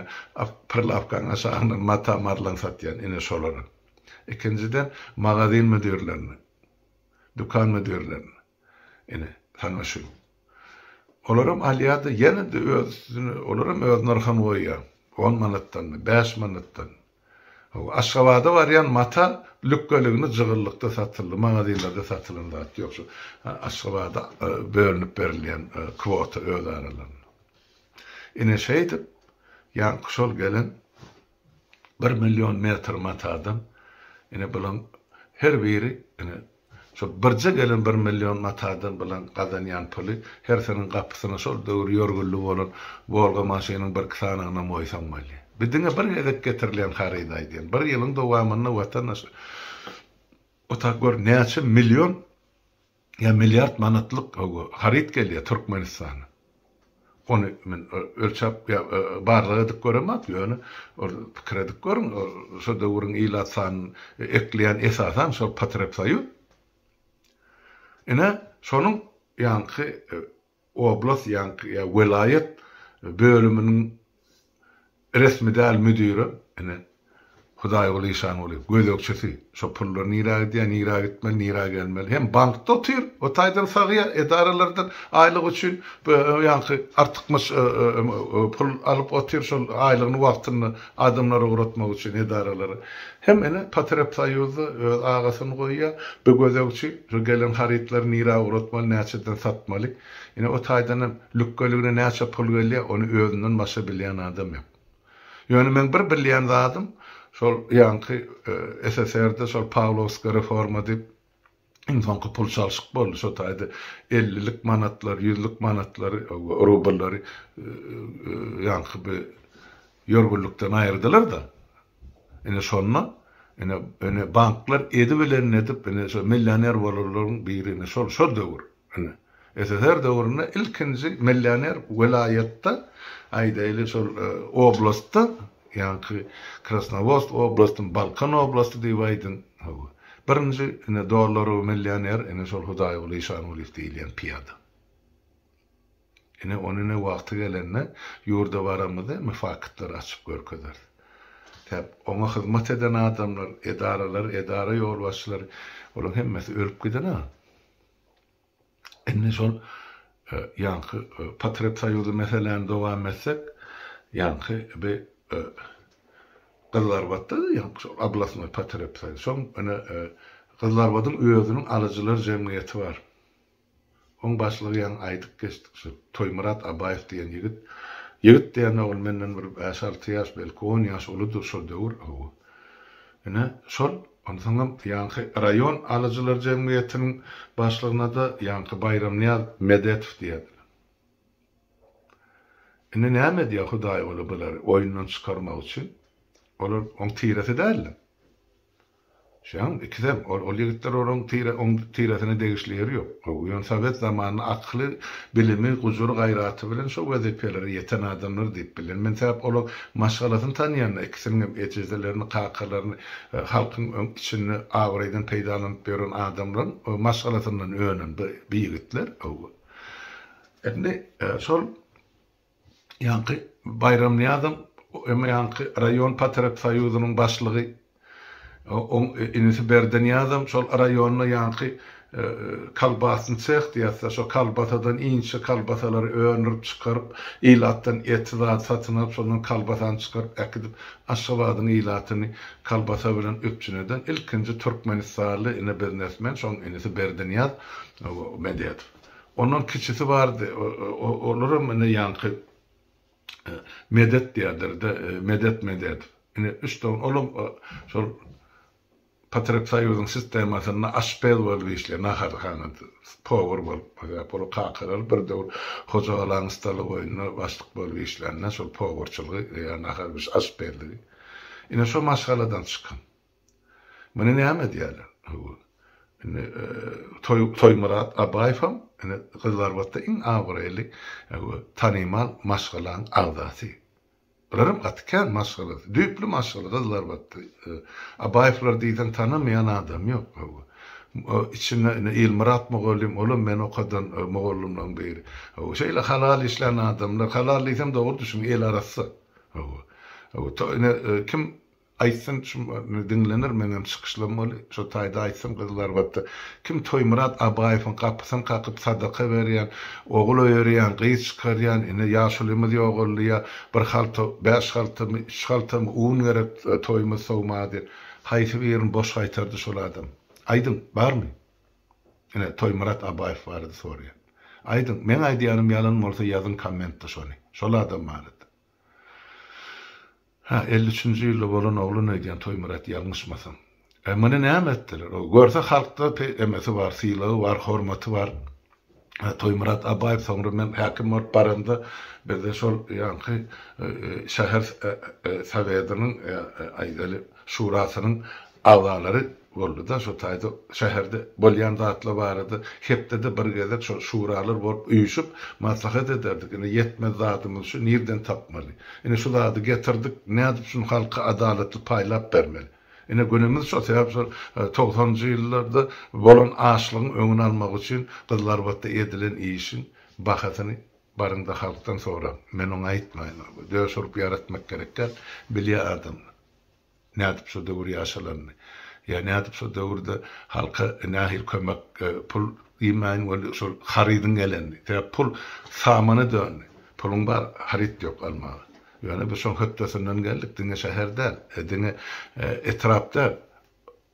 prilawkaň aşagyndan mata marlan satýan ine şolara. Ikinjiden magazin müdirlerine, dükan müdirlerine. Ine, saňa şu. Olaram alýar-da ýene-de öz üstüne, olaram öz nyrhyny goýýar. On manatdanmy, bäş manatdanmy. Hawa, Aşgabada barýan mata lükgeligini jygyllykda satyldy, magazinlerde satylan zat ýok, şu Aşgabada bölünip berilýän kwota öz aralarynda. Ine şeýdip, ýaňky şol gelen bir million metr matadan ine bulaň her biri ine Şol birje gelen bir million matadan bilen gazanýan puly hersiniň gapysyna şol döwür ýörgünli bolan Wolga maşynyň birki sanagynam goýsaň bolýar. Bi diňe bir gezek getirilýän harydy aýdýan. Bir ýylyň dowamynda watandaş otag gör näçe million ýa milliard manatlyk haryt gelýär Türkmenistana. Ony men ölçäp ýa barlag edip göremok, ýöne ol pikir edip görüň, şo döwrüň ilat sanyny ekleýän esasan şol Potrebsoýuz. Ine, şonuň ýaňky oblast ýaňky ýa welaýat bölüminiň resmi däl müdiri ine. Hudaýguly Işangulyýew, gözegçisi, şo pullar nirä gidýär, nirä gitmeli, nirä gelmeli. Hem bankda otyr, o taýdan sagýar, edaralardan aýlyk üçin ýaňky artykmaç pul alyp otyr, şol aýlygyny wagtynda adamlara ugratmak üçin edaralara. Hem ine Potrebsoýuzda öz agasyny goýýar, bu gözegçi, şo gelen harytlary nirä ugratmaly, näçeden satmaly. Ine o taýdan hem lükgeligine näçe pul gelýär, ony özünden başga bilýän adam ýok. Ýöne meň bir bilýän zadym, şol ýaňky SSR-de şol Pawlowska reforma diýip iň soňky pul çalşyk boldy, şo taýda ellilik manatlar, ýüzlük manatlary, rubllary ýaňky bir ýörgünlikden aýyrdylar-da. Ine şonda ine ine banklar edibilenini edip ine şo millioner bolanlaryň biri ine şol şol döwür. Ine, SSR döwründe ilkinji millioner welaýatda, aýdaýly şol oblastda, ýaňky Krasnowodsk oblastyny Balkan oblasty diýip aýdyň, hawa, birinji ine dollarowy millioner ine şol Hudaýguly Işangulyýew diýilýän pyýada. Ine ony ine wagty gelende ýurda baramyzda eme faktlary açyp görkezeris. Sebäp oňa hyzmat eden adamlar, edaralar, edara ýolbaşçylary, olaryň hemmesi ölüp giden-a. Indi şol ýaňky Potrebsoýuzy meseläni dowam etsek, ýaňky bi Gyzylarbatda ýaňky şol oblasnoý Potrebsoýuz. Şoň ine Gyzylarbadyň özüniň alyjylar jemgyýeti bar. Oň başlygy ýaňy aýdyp geçdik şu Toýmyrat Abaýew diýen ýigit. Ýigit diýende ol menden bir bäş-alty ýaş, belki on ýaş uludyr şol döwür. Hawa. Ine, şol, onsoňam ýaňky raýon alyjylar jemgyýetiniň başlygyna-da ýaňky Baýramnyýaz Medetow diýerdiler. Indi näme edýär Hudaýguly bulary oýundan çykarmak üçin? Olar oň tiresi däldi. Şeň, ikisem, ol, ol ýigitler olaryň tire, oň tiresine degişli ýeri ýok. Ýöne sowet zamanynda akyly, bilimi, gujury, gaýraty bilen şo wezipelere ýeten adamlar diýip bilýän. Men sebäp olaň maşgalasyny tanýan-da, ikisiniň hem ejezelerini, kakalaryny, halkyň öň içinde abraýdan peýdalanyp ýören adamlaryň maşgalasyndan önen bu ýigitler. Indi şol Ýaňky Baýramnyýazyň hem ýaňky raýon potrebsoýuzynyň başlygy, oň inisi Berdinyýazam şol raýonda ýaňky kolbasny seh diýýäs-de, şo kolbasadan inçe kolbasalary öndürip çykaryp, ilatdan eti zady satyn alyp, şondan kolbasany çykaryp äkidip, Aşgabadyň ilatyny kolbasa bilen üpjün eden ilkinji türkmenistanly ine biznesmen şoň inisi Berdinyýaz Mededow. Ondan kiçisi bardy, olaram ine ýaňky Medet diýerler-de, Medet Mededow. Ine, üç dogan, olam şol Potrebsoýuzyň sistemasynda aşpez bolup işleýär, naharhanada powar bolup. Sebäp olar kakalary bir döwür Hojagalanyň stolowoýynda başlyk bolup işlände şol powarçylygy ýa nahar bişirip aşpezligi. Ine, şo maşgaladan çykan. Muny näme edýärler? Hawa. Indi Toý Toýmyrat Abaýewem ine Gyzylarbatda iň abraýly, hawa, tanymal maşgalaň agzasy. Bularam gaty kän maşgalasy. Düýpli maşgala Gyzylarbatda. Abaýewler diýseň tanamaýan adam ýok. Hawa. Içinde ine Ilmyrat mugallym, olam meni okadan mugallymlaryň biri. Hawa, şeýle halal işlän adamlar, halal diýsem dogry düşüniň, eli arassa. Hawa. Hawa, ine kim Aýtsyn şu diňlenir meňem çykyşlam bolý şo taýda aýtsyn Gyzylarbatda kim Toýmyrat Abaýewiň gapysyny kakyp sadaka berýän ogul öýerýän gyz çykarýan ine ýaşulymyz ýogaldy ýa bir halta bäş haltamy üç haltamy un gerek toýumyz sowmaga diýen haýsy birini boş gaýtardy şol adam aýdyň barmy ine Toýmyrat Abaýew barada soraýan aýdyň meň aýdýanym ýalan bolsa ýazyň kommentde şony şol adam barada. Hä, 53-nji ýylda bolan oglan öýdýän Toýmyrat ýalňyşmasam. E, muny näme etdiler? O görse halkda emesi bar, sylagy bar, hormaty bar. Toýmyrat Abaýew soňra men häkim bolup baramda bizde şol ýaňky e, şäher e, e, sowetiniň aýdaly şurasynyň agzalary boldy-da, şo taýda şäherde bolýan zatlar barada hepdede bir gezek şo şuralar bolup üýşüp maslahat ederdik. Ine, ýetmez zadymyz şu, nirden tapmaly? Ine, şu zady getirdik, nädip şuny halka adalatly paýlap bermeli? Ine, günümiz şo, sebäp şol togsanynjy ýyllarda bolan açlygyň öňüni almak üçin Gyzylarbatda edilen işiň bahasyny baryň-da halkdan soraň. Men oňa aýtmaýyn. Döş urup ýaratmak gerek däl, bilýär adamlar. Nädip şo döwür ýaşalanyny. Ýa nädip şo döwürde halka nähili kömek, pul diýmäýin weli şol harydyň gelenini. Sebäp pul samana döndi. Puluň bar, haryt ýok almaga. Ýöne biz şoň hötdesinden geldik, diňe şäher däl, diňe etrap däl,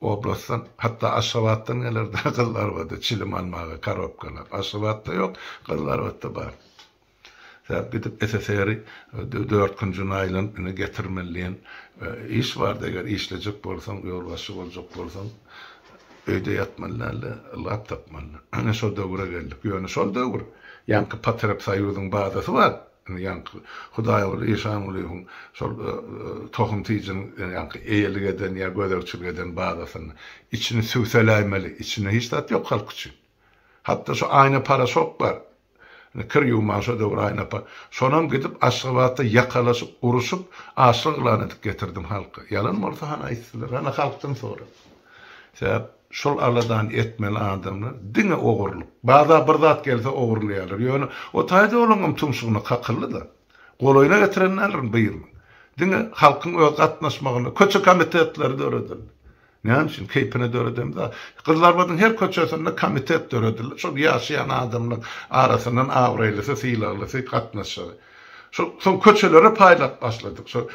oblastdan, hatda Aşgabatdan gelerdi Gyzylarbada çilim almaga korobkalap. Aşgabatda ýok, Gyzylarbatda bar. Sebäp gidip SSR-i dört künjüne aýlanyp ine getirmeli diýen iş bardy. Eger işlejek bolsaň, ýolbaşçy boljak bolsaň, öýde ýatmaly däldi, ylgap tapmaly. Ine şol döwre geldik. Ýöne şol döwür ýaňky Potrebsoýuzyň bazasy bar. Ine ýaňky Hudaýguly Işangulyýewiň şol tohum tijiniň ýaňky eýelik eden ýa gözegçilik eden bazasynda. Içini sübseläýmeli. Içinde hiç zat ýok halk üçin. Hatda şu aýna paraşok bar. Indi kir ýuwman şo döwür Aýna apa. Şonam gidip Aşgabatda ýakalaşyp, uruşyp, açlyk yglan edip getirdim halka. Ýalan bolsa hany aýtsynlar, hany halkdan sora. Sebäp şol aladany etmeli adamlar diňe ogurlyk. Baza bir zat gelse ogurlaýarlar. Ýöne o taýda olaňam tumşugyna kakyldy-da. Golaýyna getiren däldirin biriniň. Diňe halkyň öz gatnaşmagynda köçe komitetleri döredildi. Näme üçin? Keýpine döredemizok. Gyzylarbadyň her köçesinde komitet döredildi. Şol ýaşaýan adamlaryň arasyndan abraýlysy, sylaglysy gatnaşjagy. Şol soň köçelere paýlap başladyk. Şol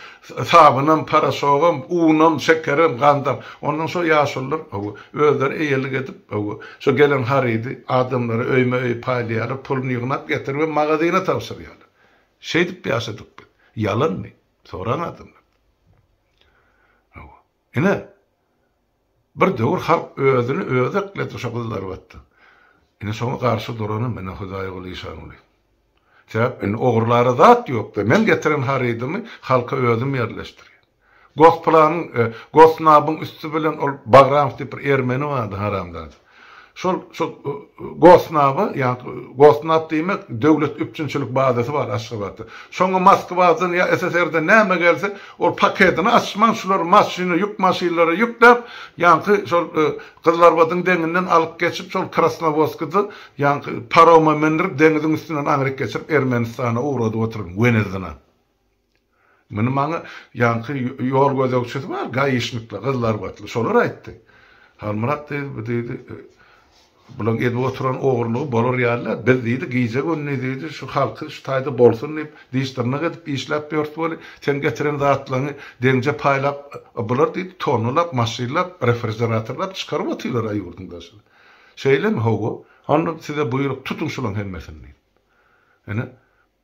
sabynam, paraşogam, unam, şekerem, gandam. Ondan şo ýaşulular, hawa, özleri eýelik edip, hawa, şo gelen harydy adamlara öýme-öý paýlaýarlar, puluny ýygnap getiribem magazyna tabşyrýarlar. Şeýdip ýaşadyk biz. Ýalanmy? Soraň adamlardan. Hawa. Ine, bir döwür halk özüni özi ekledi şo Gyzylarbatda. Ine şoňa garşy duranam ine Hudaýguly Işanguly. Sebäp indi ogurlara zat ýokdy. Men getiren harydymy halka özüm ýerleşdirýän. Gosplanyň, e, Gosnabyň üsti bilen ol Bagramow diýip bir ermeni bardy haramzada. Şol şol Gosnaba, ýagny Gosnab diýmek döwlet üpjünçilik bazasy bar Aşgabatda. Şoňa Moskwadan ýa SSR-den näme gelse, ol pakedini açman şulary maşyna, ýük maşynlara ýükläp, ýaňky şol Gyzylarbadyň deňinden alyp geçip, şol Krasnowodskida ýaňky paroma mündirip, deňiziň üstünden aňryk geçirip Ermenistana ugradyp oturan Wenezyna. Muny maňa ýaňky ýol gözegçisi bar, gaişnikler, gyzlarbatly, şolar aýtdy. Halmyrat diýdi, bu diýdi, bulaň edip oturan ogurlygy bolar ýaly däl. Biz diýdi, gije-gündiz diýdi, şu halky şu taýda bolsun diýip, diş-dyrnak edip işläp ýörüs weli, sen getiren zatlaryňy deňje paýlap, bular diýdi, tonnalap, maşynlap, refrižeratorlap çykaryp otyrlar-a ýurduň daşyna. Şeýlemi? Hawa. Onda size buýruk, tutuň şulaň hemmesini diýdi. Ine,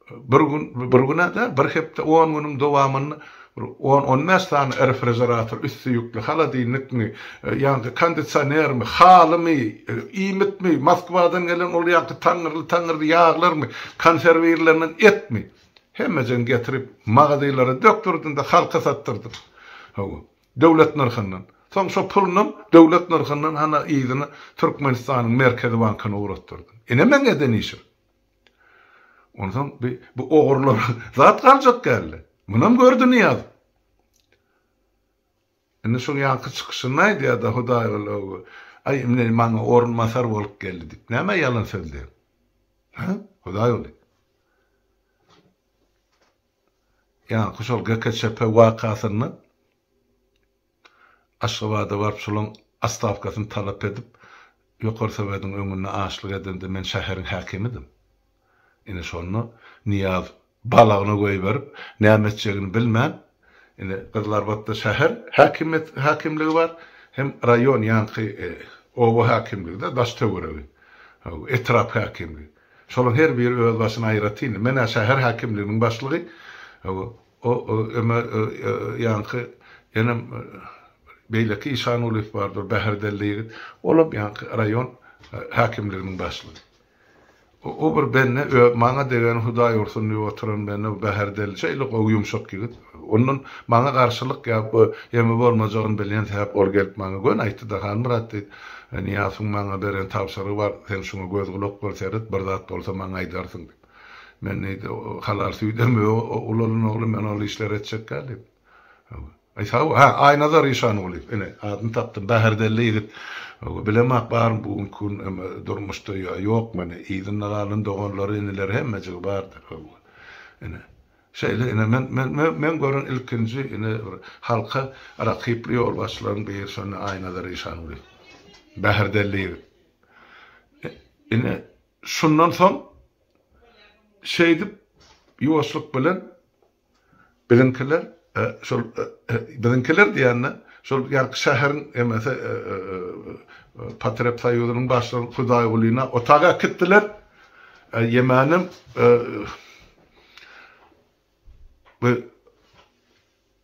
Bir gün, bir gün-ä däl, bir hepde, on günüň dowamynda bir on, on bäş sany refrižerator üsti ýükli, holodilnikmi, ýaňky kondisionermi, halymy, iýmitmi, Moskwadan gelen ol ýaňky taňňyrly-taňňyrly ýaglarmy, konserwirlenen etmi, hemmejigini getirip, magazinlere dökdürdim-de, halka satdyrdym. Hawa, döwlet nyrhyndan. Soň şo pulunam döwlet nyrhyndan hana yzyna Türkmenistanyň Merkezi bankyna ugratdyrdym. Ine meň eden işim. Onsoň bi bu ogurlar zat galjak däldi. Munam gördi Nyýaz. Indi şoň ýaňky çykyşynda aýdýar-da Hudaýguly ow, Aý, indi maňa orunbasar bolup geldi diýip. Nämä ýalan sözleýäň? Hä, Hudaýguly? Ýaňky şol GKÇP wakasynda Aşgabada baryp şolaň otstawkasyny talap edip, Ýokary Sowediň öňünde açlyk edende men şäheriň häkimidim. Ine şonda Nyýaz balagyna goýberip, näme etjegini bilmän, ine Gyzylarbatda şäher häkimiýet häkimligi bar, hem raýon ýaňky oba häkimligi-de daş-töweregi, etrap häkimligi. Şolaň her biri öz başyna aýratyn. Men-ä şäher häkimliginiň başlygy, O öme ýaňky ýenem beýleki Işangulyýew bardyr, Bäherdelli ýigit. Olam ýaňky raýon häkimliginiň başlygy. O bir bende maňa degeni Hudaý ursun diýip oturan bende bu Bäherdelli şeýle gowy ýumşak ýigit. Ondan maňa garşylyk ýa emi bolmajagyny bilýän sebäp ol gelip maňa göni aýtdy-da, Halmyrat diýdi, Nyýazowyň maňa beren tabşyrygy bar, sen şuňa göz-gulak bol, seret, bir zat bolsa maňa aýdarsyň diýip. Men diýdi, halal süýt emip ulalan ogly, men ol işleri etjek däl diýip. Aý sag bol. Hä, Aýnazar Işangulyýew, ine, adyny tapdym, Bäherdelli ýigit. Bilemok barmy bu günki gün durmuşda ýa ýokmy, ine, yzynda galan doganlary, inileri hemmejigi bardyr. Ine. Şeýle ine men men men gören ilkinji ine bir halka rakyply ýolbaşçylaryň biri şonda Aýnazar Işangulyýew. Bäherdenli ýigit. Ine şundan soň şeýdip ýuwaşlyk bilen Biziňkiler şol biziňkiler diýende şol ýaňky şäheriň emesi Potreb soýuzynyň başlygy Hudaýgulyny otaga äkitdiler. Ýemänem bu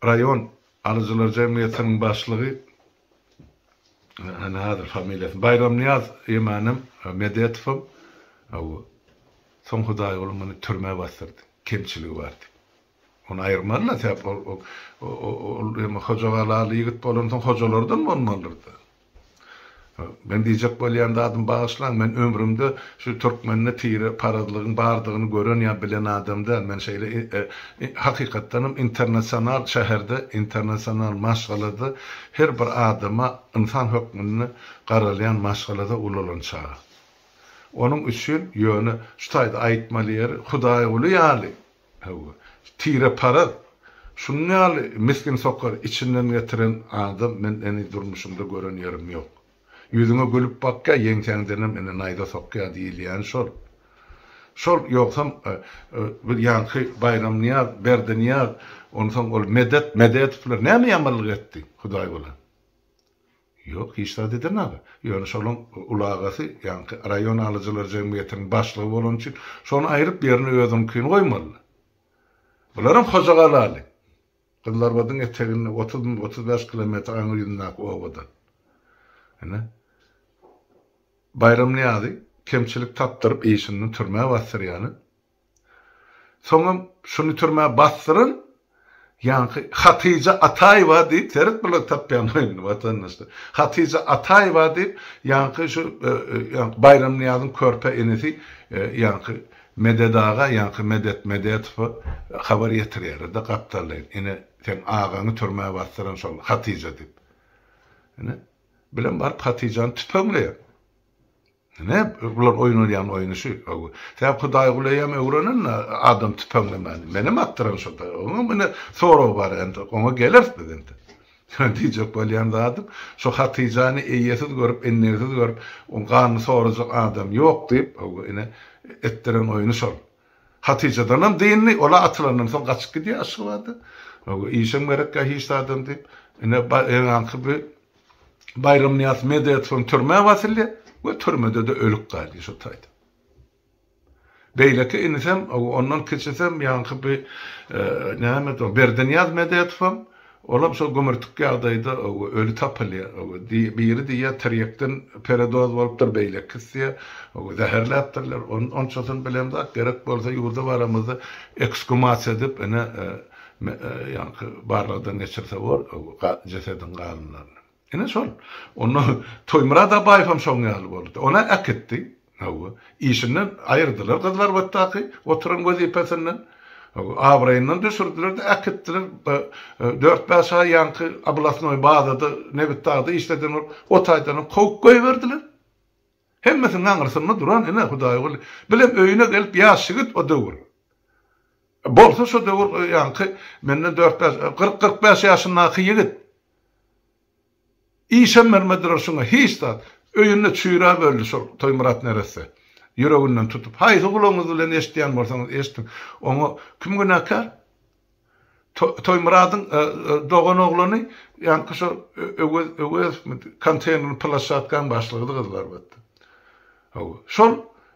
raýon alyjylar jemgyýetiniň başlygy hany häzir familiýasyny Baýramnyýaz Ýemänem Medetowam soň Hudaýguly muny türmä basdyrdy. Kemçiligi bar diýip. Ony aýyrmaly-da, sebäp ol ol eme Hojagalaly ýigit bolansoň hojalardan bolmalydyr-da. Men diýjek bolýan zadym bagyşlaň, men ömrümde şu türkmende tire parazlygyň bardygyny gören ýa bilen adam däl. Men şeýle hakykatdanam internasional şäherde, internasional maşgalada her bir adama ynsan hökmünde garalýan maşgalada ulalan çaga. Onuň üçin ýöne şu taýda aýtmaly ýeri Hudaýguly ýaly, hawa, tireparaz, şunuň ýaly misginsokar içinden getiren adam men heniz durmuşymda gören ýerim ýok. Ýüzüňe gülüp bakýa, ýeňsäňdenem ine naýza sokýa diýilýäni şol. Şol ýogsam bir ýaňky Baýramnyýaz, Berdinyýaz, onsoň ol Medet, Medetowlar näme ýamanlyk etdi Hudaýgula? Ýok, hiç zat edenok. Ýöne şolaň uly agasy, ýaňky raýon alyjylar jemgyýetiniň başlygy bolany üçin, şony aýryp, ýerine özüniňkini goýmalydy. Bularam Hojagalaly. Gyzylarbadyň eteginde otuzmy, 35 kilometr aňry ýüzündäki obadan. Ine, Baýram Nyýazy kemçilik tapdyryp, işinden türmä basdyrýany. Soňam şuny türmä basdyran ýaňky Hatyja Ataýewa diýip, seret bular tapýan oýnuny watandaşlar. Hatyja Ataýewa diýip, ýaňky şu ýaňky Baýram Nyýazyň körpe inisi ýaňky Medet aga, ýaňky Medet Medetowa habar ýetirýärler-de gapdallaýyn. Ine, seň agaňy türmä basdyran şol Hatyja diýip. Ine, bilen baryp Hatyjany tüpeňleýär. Ine, bular oýnalýan oýny şu. Sebäp Hudaýguly eýýäm öwrenen adam tüpeňlemäni. Menem atdyran şo-da. Onuň ine soragy bar entek. Oňa geleris biz entek. Diýjek bolýan zadym, şo Hatyjany eýesiz görüp, ennegsiz görüp, oň ganyny sorajak adam ýok diýip, ine, etdiren oýny şol. Hatyjadanam dyndy, ol-a atylandan soň gaçyp gidýär Aşgabada. Işem gerekkä hiç zadam diýip. Ine, ýaňky bi Baýramnyýaz Medetowam türmä basylýar we türmede-de ölüp galýar şo taýda. Beýleki inisem, ondan kiçisem ýaňky bi nämedi o, Berdinyýaz Medetowam, olam şol gümürtik ýagdaýda öli tapylýar. Biri diýýär tirýekden peredoz bolupdyr, beýlekisi diýýär zäherläpdirler. Onçasyny bilemzok, gerek bolsa ýurda baramyzda eksgumasiýa edip, ine, Ýaňky barlagdan geçirse bor, jesediň galynlaryny. Ine şol. Onda Toýmyrat Abaýewem şoň ýaly boldy. Ony äkitdi. Hawa. Işinden aýyrdylar Gyzylarbatdaky oturan wezipesinden. Hawa. Abraýyndan düşürdiler-de äkitdiler. Dört-bäş aý ýaňky oblasnoý bazada, Nebitdagda işleden bolup, o taýdanam kowup goýberdiler. Hemmesiniň aňyrsynda duran ine Hudaýguly. Bilem öýüne gelip ýaş ýigit o döwür. Bolsa şo döwür ýaňky menden dört-bäş, 40-45 ýaşyndaky ýigit. Işem bermediler şuňa hiç zat. Öýünde çüýräp öldi şol Toýmyrat neresse. Ýüreginden tutup. Haýsy gulagyňyz bilen eşidýän bolsaňyz eşidiň. Oňa kim günäkär? Toýmyradyň dogan oglany ýaňky şo Öwez Öwezowmy konteýnerli plaşadkaň başlygydy Gyzylarbatda. Hawa. Şol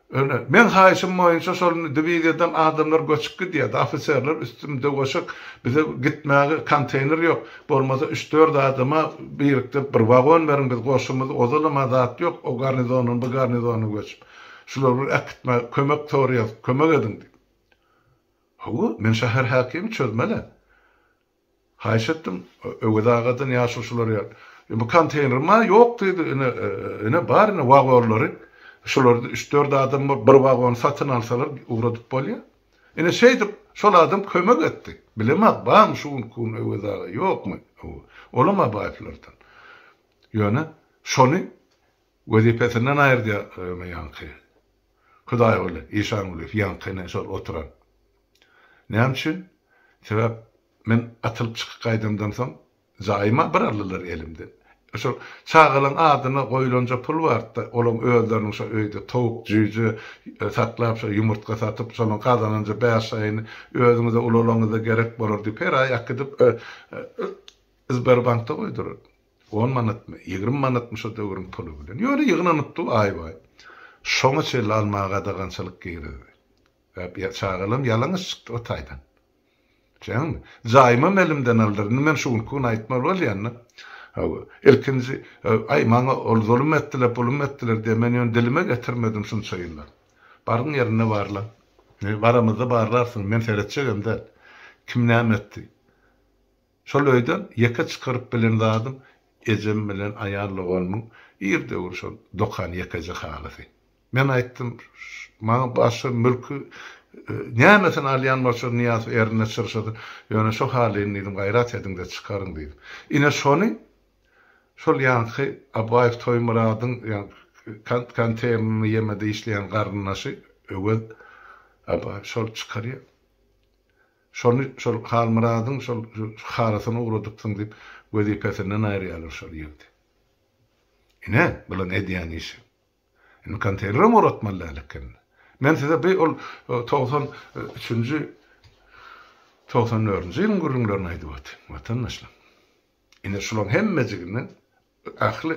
ýöne meň haýyşym boýunça şol indi diwiziýadan adamlar göçüp gidýärdi. Ofiserler üstüm döwüşik bize gitmäge konteýner ýok. Bolmasa üç-dört adama birikdirip bir wagon beriň biz goşumyz ozalam-a zat ýok o garnizondan bu garnizona göçüp. Şulary bir äkitmäge kömek soraýas kömek ediň diýip. Hawa, men şäher häkimi çözmeli. Haýyş etdim, Öwez agadan ýaşulşular ýaly. Bu konteýnerim-ä ýok diýdi, ine, ine bar ine wagonlary. Şularda üç-dört adam bolup bir wagony satyn alsalar ugradyp bolýar. Ine şeýdip şol adam kömek etdi. Bilemok, barmy şu günki gün Öwez aga, ýokmy? Hawa, olam Abaýewlerden. Ýöne şony wezipesinden aýyrdy ýaňky. Hudaýguly Işangulyýew ýaňky ine şol oturan. Näme üçin? Sebäp men atylyp çykyp gaýdamdan soň jaýyma bir aldylar elimden. Şol çagalaň adyna goýulanja pul bardy-da, olaň özleriniň şo öýde towuk, jüýje saklap, şo ýumurtga satyp, şolaň gazananja bäş aýyny özüňize ulalaňyzda gerek bolar diýip, her aý äkidip Sberbankda goýdurar. On manatmy, 20 manatmy şo döwrüň puly bilen. Ýöne ýygnanypdy aý-baý. Şoňa çenli almaga gadagançylyk girizdi. Çagalarym ýalaňaç çykdy o taýdan. Düşýäňmi? Jaýymam elimden aldylar. Indi men şu günki gün aýtmaly bolýan-da. Hawa, ilkinji, aý, maňa ol zulum etdiler, pulum etdiler diýen, men ýöne dilime getirmedim şunça ýyllap. Baryň ýerinde barlaň. Baramyzda barlarsyň, men seretjegem däl. Kim näme etdi? Şol öýden ýeke çykaryp bilen zadym ejem bilen aýal doganymyň ir döwür şol dokan ýekeje halysy. Men aýtdym, maňa başga mülki nämesini alýan bolsa Nyýazow erine çyrşasyn, ýöne şo halyny diýdim gaýrat ediň-de çykaryň diýdim. Ine şony şol ýaňky Abaýew Toýmyradyň konteýnerini ýemede işleýän garyndaşy Öwez Abaýew şol çykarýar. Şony şol Halmyradyň şol halysyny ugradypsyň diýip wezipesinden aýyrýarlar şol ýigidi. Ine, bulaň edýän işi. Indi konteýnerem ugratmaly däl eken. Men size bi ol 93 üçünji, 94-nji ýylyň gürrüňlerini aýdyp otyryn, watandaşlar. Ine şulaň hemmejigini ähli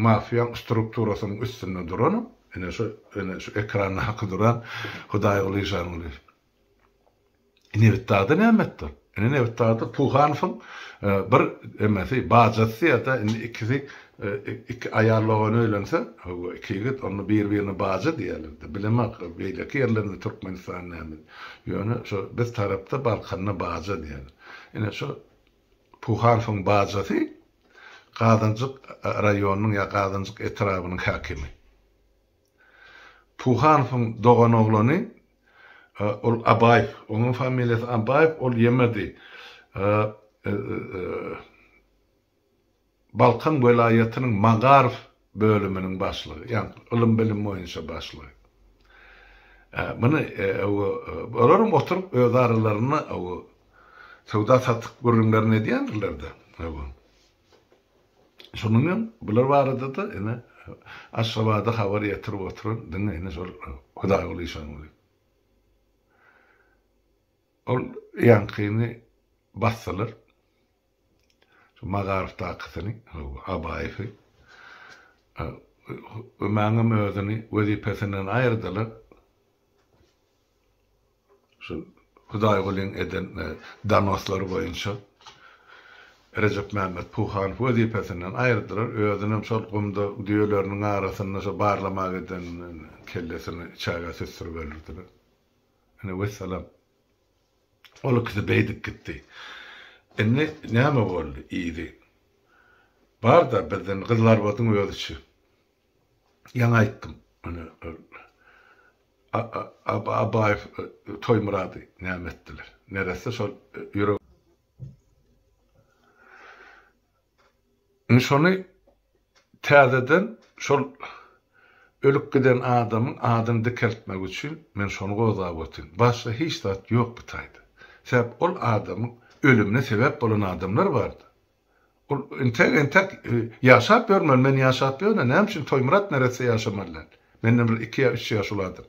mafiýaň strukturasynyň üstünde duranam, ine şu, ine şu ekrandaky duran Hudaýguly Işangulyýew. Nebitdagda näme etdi ol? Ine Nebitdagda Puhanowyň bir emesi, bajasy ýa-da indi ikisi iki aýal dogan öýlense, hawa, iki ýigit, onda bir-birine baja diýerler-de. Bilemok, beýleki ýerlerinde Türkmenistan näme. Ýöne şo biz tarapda Balkanda baja diýerler. Ine şo Puhanowyň bajasy Gazanjyk raýonynyň ýa Gazanjyk etrabynyň häkimi. Puhanowyň doganoglany ol Abaýew, onuň familiýasy Abaýew, ol ýemedi. Balkan welaýatynyň Magaryf bölüminiň başlygy, ýagny ylym-bilim boýunça başlygy. Muny olaram oturyp öz aralarynda söwda-satyk gürrüňlerini edýändirler-de. Şonuň hem bular barada-da ine Aşgabada habar ýetirip oturan diňe ine şol Hudaýguly Işanguly. Ol ýaňkyny basdylar. Şu Magaryfdakysyny, Abaýewi. Ömäňem özüni wezipesinden aýyrdylar. Şu Hudaýgulyň eden donoslary boýunça Rejepmämmet Puhanow wezipesinden aýyrdylar. Özünem şol gumda düýeleriniň arasynda şo barlamaga giden kellesini çägä süsdürip öldürdiler. Ine wessalam. Ol ikisi beýdip gitdi. Indi näme boldy yzy? Bar-da bizden Gyzylarbadyň özüçi. Ýaňy aýtdym. Ine Abaýew Toýmyrady näme etdiler? Neresse şol ýürek Indi şony täzeden şol ölüp giden adamyň adyny dikeltmek üçin men şony gozgap otyryn. Başga hiç zat ýok bu taýda. Sebäp ol adamyň ölümine sebäp bolan adamlar bardy. Ol entek-entek ýaşap ýörmeli, men ýaşap ýörün, näme üçin Toýmyrat neresse ýaşamaly däl? Menden bir iki ýa üç ýaş uly adam.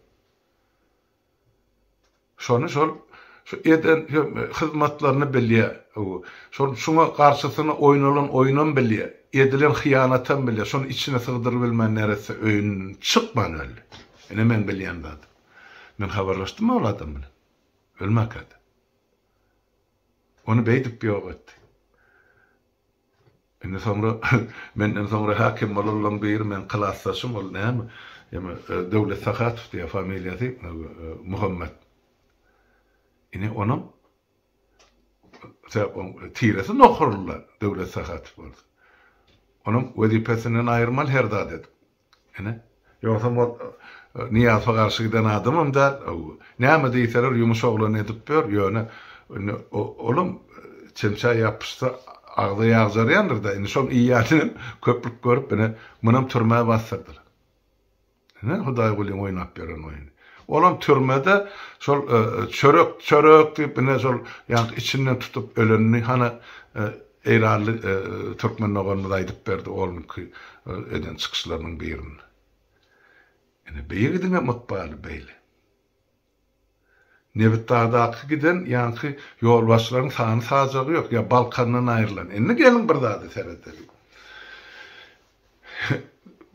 Şony şol şu eden hyzmatlaryny bilýär. Şol şuňa garşysyna oýnalan oýnam bilýär. Edilen hyýanatam bilýär. Şony içine sygdyryp bilmän neresse öýünden çykman öldi. Ine meň bilýän zadym. Men habarlaşdym ol adam bilen. Ölmäkä-de. Ony beýdip ýok etdi. Indi soňra menden soňra häkim bolanlaryň biri meň klasdaşym ol näme ýa Döwlet Sahatow diýýär familiýasy Muhammet. Ine onam sebäp oň tiresi nohurlylar Döwlet Sahatow bolsa. Onam wezipesinden aýyrmaly her zat edip. Ine, ýogsam ol Nyýazowa garşy giden adamam däl. Näme diýseler ýumuş oglan edip ýör, ýöne indi olam çemçä ýapyşsa agza ýag jarýandyr-da. Indi şoň iýýäninem köplük görüp, ine, munam türmä basdyrdylar. Ine, Hudaýgulyň oýnap ýören oýny. Olam türmede şol çörek, çörek diýip ine şol ýaňky içinden tutup ölenini hany eýranly türkmen doganymyz aýdyp berdi olunky eden çykyşlarynyň birinde. Ine bu ýigidiňem ykbaly beýle. Nebitdagdaky giden ýaňky ýolbaşçylaryň sany-sajagy ýok, ýa Balkandan aýrylan. Indi geliň bir zada seredeliň.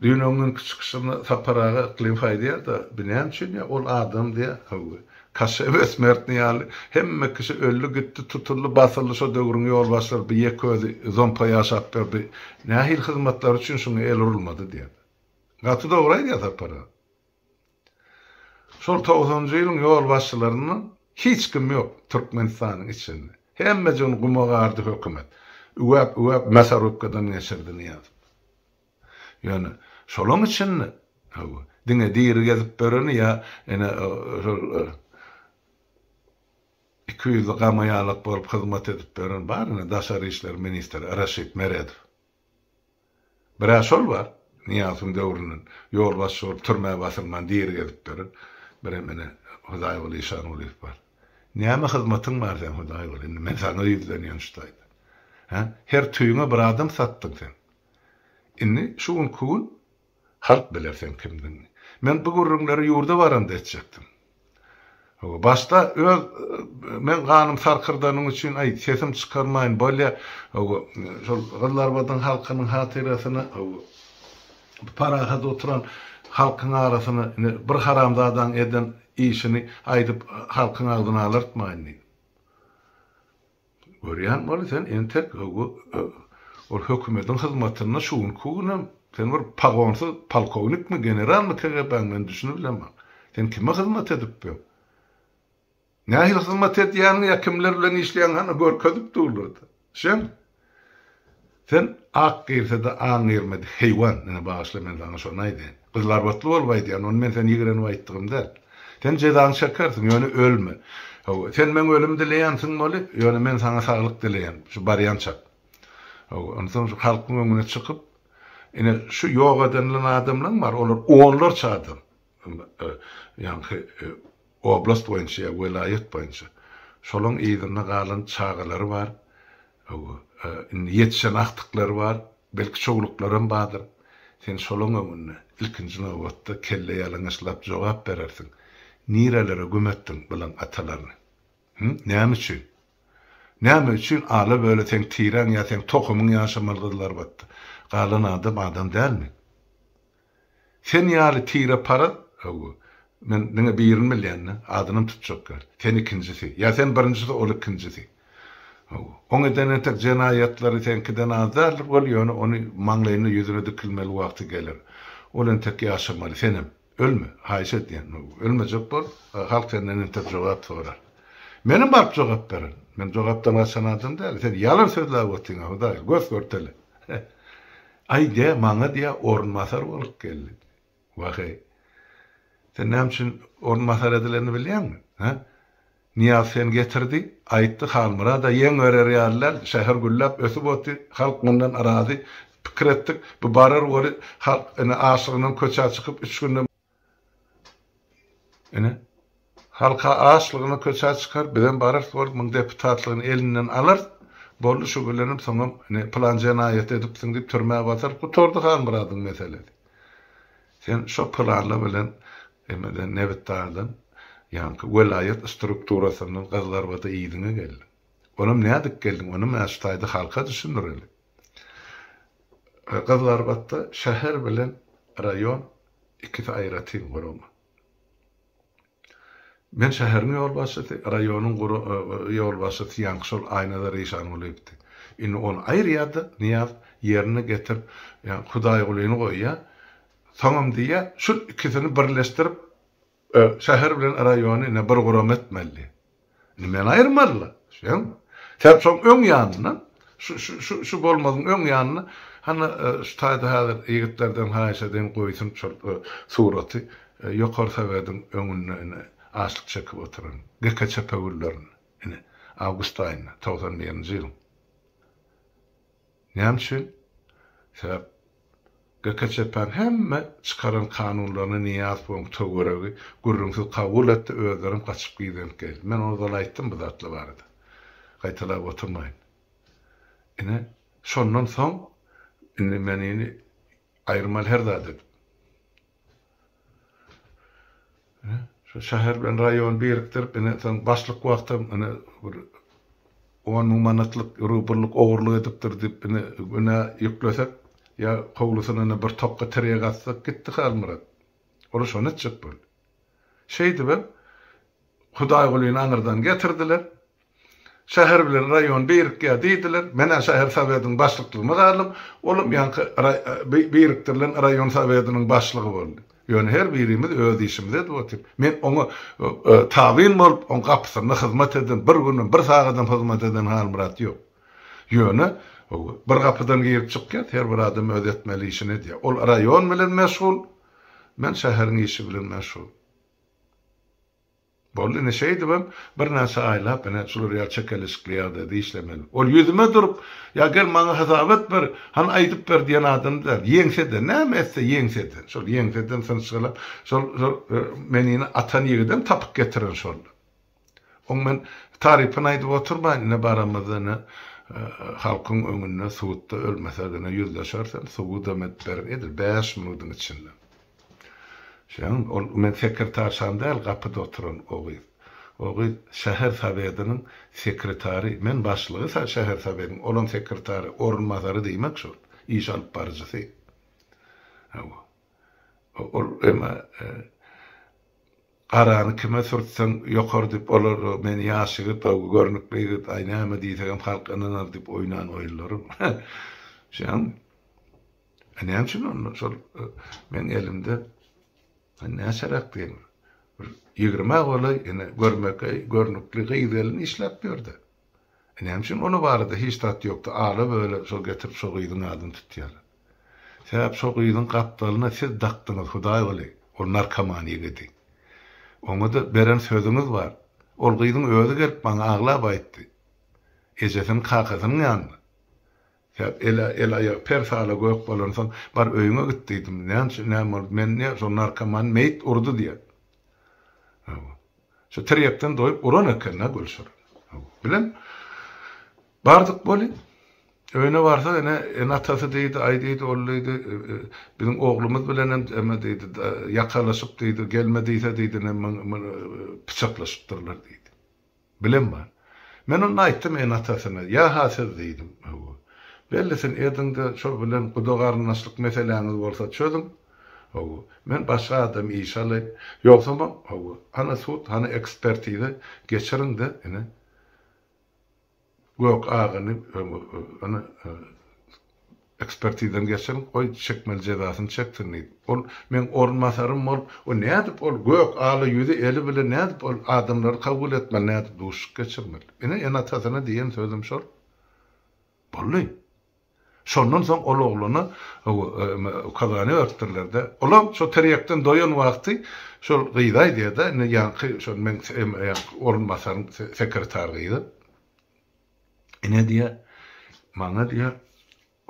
Düýn öňňünki çykyşynda Sapar aga Yklymow aýdýar-da, bi näme üçin ýa ol adam diýýär, hawa, Kaşşeý Besmertnyý ýaly hemme kişi öldi gitdi, tutuldy, basyldy şo döwrüň ýolbaşçylary bi ýeke özi zompa ýaşap ýör, bi nähili hyzmatlary üçin şuňa el urulmady diýýär. Gaty dogry aýdýar Sapar aga. Şol togsanjy ýylyň ýolbaşçylaryndan hiç kim ýok Türkmenistanyň içinde. Hemmejigini guma gardy hökümet. Üwäp-üwäp mäsarubkadan geçirdi Nyýazow. Ýöne şolaň içinde hawa, diňe diri gezip ýöreni ýa ene şol ikiýüzli gama ýalak bolup hyzmat edip ýören bar ine daşary işler ministri Raşid Meredow. Bir-ä şol bar, Nyýazowyň döwründen ýolbaşçy bolup türmä basylman diri gezip ýören, birem ine Hudaýguly Işangulyýew bar. Näme hyzmatyň bar seň Hudaýguly, indi men saňa ýüzlenýän şu taýda. Hä? Her tüýüňe bir adam satdyň sen. Indi şu günki gün Halk biler seň kimdigiňi. Men bu gürrüňleri ýurda baramda etjekdim. Hawa, başda öz meň ganym sarkyrdanyň üçin, aý, sesim çykarmaýyn, bolýa, hawa, şol Gyzylarbadyň halkynyň hatyrasyna, hawa, parahat oturan halkyň arasyna ine bir haramzadaň eden işini aýdyp halkyň agzyny alartmaýyn diýdim. Görýän weli sen entek ol hökümediň hyzmatynda şu günki günem sen bir pagonsyz polkownikmi generalmy KGB-niň men düşünibilemok. Sen kime hyzmat edip ýöň? Nähili hyzmat edýäniňi ýa kimler bilen işleýäňi hany görkezip durlar-da. Şem? Sen ak girse-de aň girmedi heýwan, ine bagyşla men saňa şony aýdaýyn. Gyzylarbatly bolup aýdýan, ony men seni ýigrenip aýtdygym däl. Sen jezaňy çekersiň, ýöne ölme. Hawa, sen meň ölüm dileýänsiň weli, ýöne men saňa saglyk dileýän, şu barýançak. Hawa, onsoň şu halkyň öňüne çykyp, ine şu ýok edenilen adamlaň bar, olar onlarça adam. Ýaňky oblast boýunça ýa welaýat boýunça. Şolaň yzynda galan çagalary bar. Hawa, indi ýetişen agtyklary bar, belki çowluklaram bardyr. Sen şolaň öňünde, ilkinji nobatda, kelle ýalaňaçlap jogap berersiň. Nirelere güm etdiň bulaň atalaryny? Hü? Näme üçin? Näme üçin ala-böle seň tiräň ýa seň tohumyň ýaşamaly Gyzylarbatda? Galan adam adam dälmi? Sen ýaly tireparaz, hawa, men diňe birini bilýän-de, adynam tutjak däl. Sen ikinjisi. Ýa sen birinjisi, ol ikinjisi. Hawa. Oň eden entek jenaýatlary seňkiden az däldir, ol ýöne ony maňlaýyna ýüzüne dikilmeli wagty geler. Ol entek ýaşamaly, senem. Ölme, haýyş edýän, hawa, ölmejek bol, halk senden entek jogap sorar. Menem baryp jogap bererin. Men jogapdan gaçan adam däl. Sen ýalan sözläp otyň-a, Hudaý, gös-görtele. Aý diýä, maňa diýä orunbasar bolup geldi. Wah-eý. Sen näme üçin orunbasar edilenini bilýäňmi? Hä? Nyýaz seni getirdi, aýtdy, Halmyrad-a ýeň berer ýaly däl, şäher gülläp ösüp otyr, halk mundan razy, pikir etdik, bu barar weli halk ine açlygyndan köçä çykyp üç günde Ine, halka açlygyna köçä çykar, bizem bararys bolup muň deputatlygyny elinden alarys, boldy şu bilenem soňam ine pylan jenaýat edipsiň diýip türmä basarys, gutardy Halmyradyň meselesi. Sen şo pylanlar bilen emeden Nebitdagdan ýaňky welaýat strukturasyndan Gyzlarbada yzyňa geldiň. Onam nädip geldiň, ony men şu taýda halka düşündireli. Gyzlarbatda şäher bilen raýon ikisi aýratyn gurama. Men şäheriň ýolbaşçysy, raýonyň ýolbaşçysy ýaňky şol Aýnazar Işangulyýewdi. Indi ony aýyrýar-da, Nyýaz ýerine getirip, ýa Hudaýgulyny goýýar. Soňam diýýär, şul ikisini birleşdirip, Şäher bilen raýony ine bir gurama etmeli. Indi meni aýyrmalylar. Düşýäňmi? Sen şoň öň ýanyndan, şu şu şu şu bolmazyň öň ýanynda hany şu taýda häzir ýigitlerden haýyş edeýin goýsun şol suraty Ýokary Sowediň öňünde ine açlyk çekip oturan GKÇP günlerinde ine awgust aýynda 91-nji ýylyň. Näme üçin? Sebäp. GKÇP-niň hemme çykaran kanunlaryny Nyýazowyň töweregi gürrüňsiz kabul etdi, özlerem gaçyp gizlenip geldi. Men ozal aýtdym bu zatlar barada. Gaýtalap oturmaýyn. Ine, şondan soň indi menini aýyrmaly her zat edip. Ine, şu şäher bilen raýony birikdirip, ine, soň başlyk wagtam, ine, bir on müň manatlyk, rubllyk ogurlyk edipdir diýip, ine, günä ýüklesek, ýa howlusyna, ine, bir tokga tirýek atsak, gitdi Halmyrat. Olar şony etjek boldy. Şeýdibem, Hudaýgulyny aňyrdan getirdiler. Şäher bilen raýon birikýär diýdiler. Men-ä şäher sowetiniň başlyklygyna galdym. Olam ýaňky birikdirilen raýon sowetiniň başlygy boldy. Ýöne her birimiz öz işimizi edip otyr. Men oňa tabyn bolup, oň gapysynda hyzmat eden, bir günem, bir sagadam hyzmat eden Halmyrat ýok. Ýöne bir gapydan girip çykýas, her bir adam öz etmeli işini edýär. Ol raýon bilen meşgul, men şäheriň işi bilen meşgul. Boldy ine şeýdibem birnäçe aýlap ine şular ýaly çekeleşikli ýagdaýda işlemeli. Ol ýüzüme durup, ýa gel maňa hasabat ber, hany aýdyp ber diýen adam däl. Ýeňseden, näme etse ýeňseden. Şol ýeňseden synçgylap, şol şol menini atan ýigidem tapyp getiren şoldy. Oň men tarypyny aýdyp oturmaýyn, ine baramyzda ine halkyň öňünde sudda ölmesek ine ýüzleşeris, subudam edip berer edil bäş minudyň içinde. Şeň, ol men sekretarşam däl, gapyda oturan o gyz. O gyz şäher sowetiniň sekretary, men başlygy şäher sowetiniň, olam sekretary, orunbasary diýmek şol, iş alyp baryjysy. Hawa. Ol eme garany kime sürtseň ýokar diýip, olar men ýaş ýigit, görnükli ýigit, aý näme diýsegem halk ynanar diýip oýnan oýunlary. Şeň. A näme üçin onda şol meň elimde näçeräk diýiň, bir ýigrimä golaý ine görmekeý, görnükli gyz-gelin işläp ýördi. A näme üçin ola barada hiç zat ýokdy, ala-böle şol getirip şo gyzyň adyny tutýarlar. Sebäp şo gyzyň gapdalyna siz dakdyňyz Hudaýguly, ol narkoman ýigidi. Oňa-da beren sözüňiz bar. Ol gyzyň özi gelip maňa aglap aýtdy. Ejesiniň kakasynyň ýanynda. Sebäp el el aýagy per sala gök bolansoň, bar öýüňe git diýdim. Näme üçin, näme boldy? Meni diýýär, şol narkoman meýit urdy diýýär. Hawa. Şu tirýekden doýup uran eken-dä Gülşirin. Hawa. Bilen bardyk weli. Öýüne barsak ene ene-atasy diýdi, aý diýdi, ol diýdi, biziň oglumyz bilen hem eme diýdi, ýakalaşyp diýdi, gelme diýse diýdi, ine pyçaklaşypdyrlar diýdi. Bilen bar. Men onda aýtdym ene-atasyna, ýa-ha siz diýdim, hawa. Bellisini ediň-de, şol bilen guda-garyndaşlyk meseläňiz bolsa çözüň, hawa. Men başga adam işe alaýyn. Ýogsamam, hawa, hany sud, hany ekspertiza geçiriň-de, ine, Gök agany, ine, Ekspertizadan geçiriň, goý, çekmeli jezasyny çeksin diýdi. Ol meň orunbasarym bolup, o nädip ol gök ala ýüzi eli bilen nädip ol adamlary kabul etmeli, nädip duşuşyk geçirmeli? Ine, ene-atasyna diýen sözüm şol. Boldy. Şondan soň ol oglana ukazaniýa beripdirler-de. Olam şo tirýekden doýan wagty şol gyza aýdýar-da, indi ýaňky şol meň ýaňky orunbasarym sekretar gyza. Ine diýýär, maňa diýýär,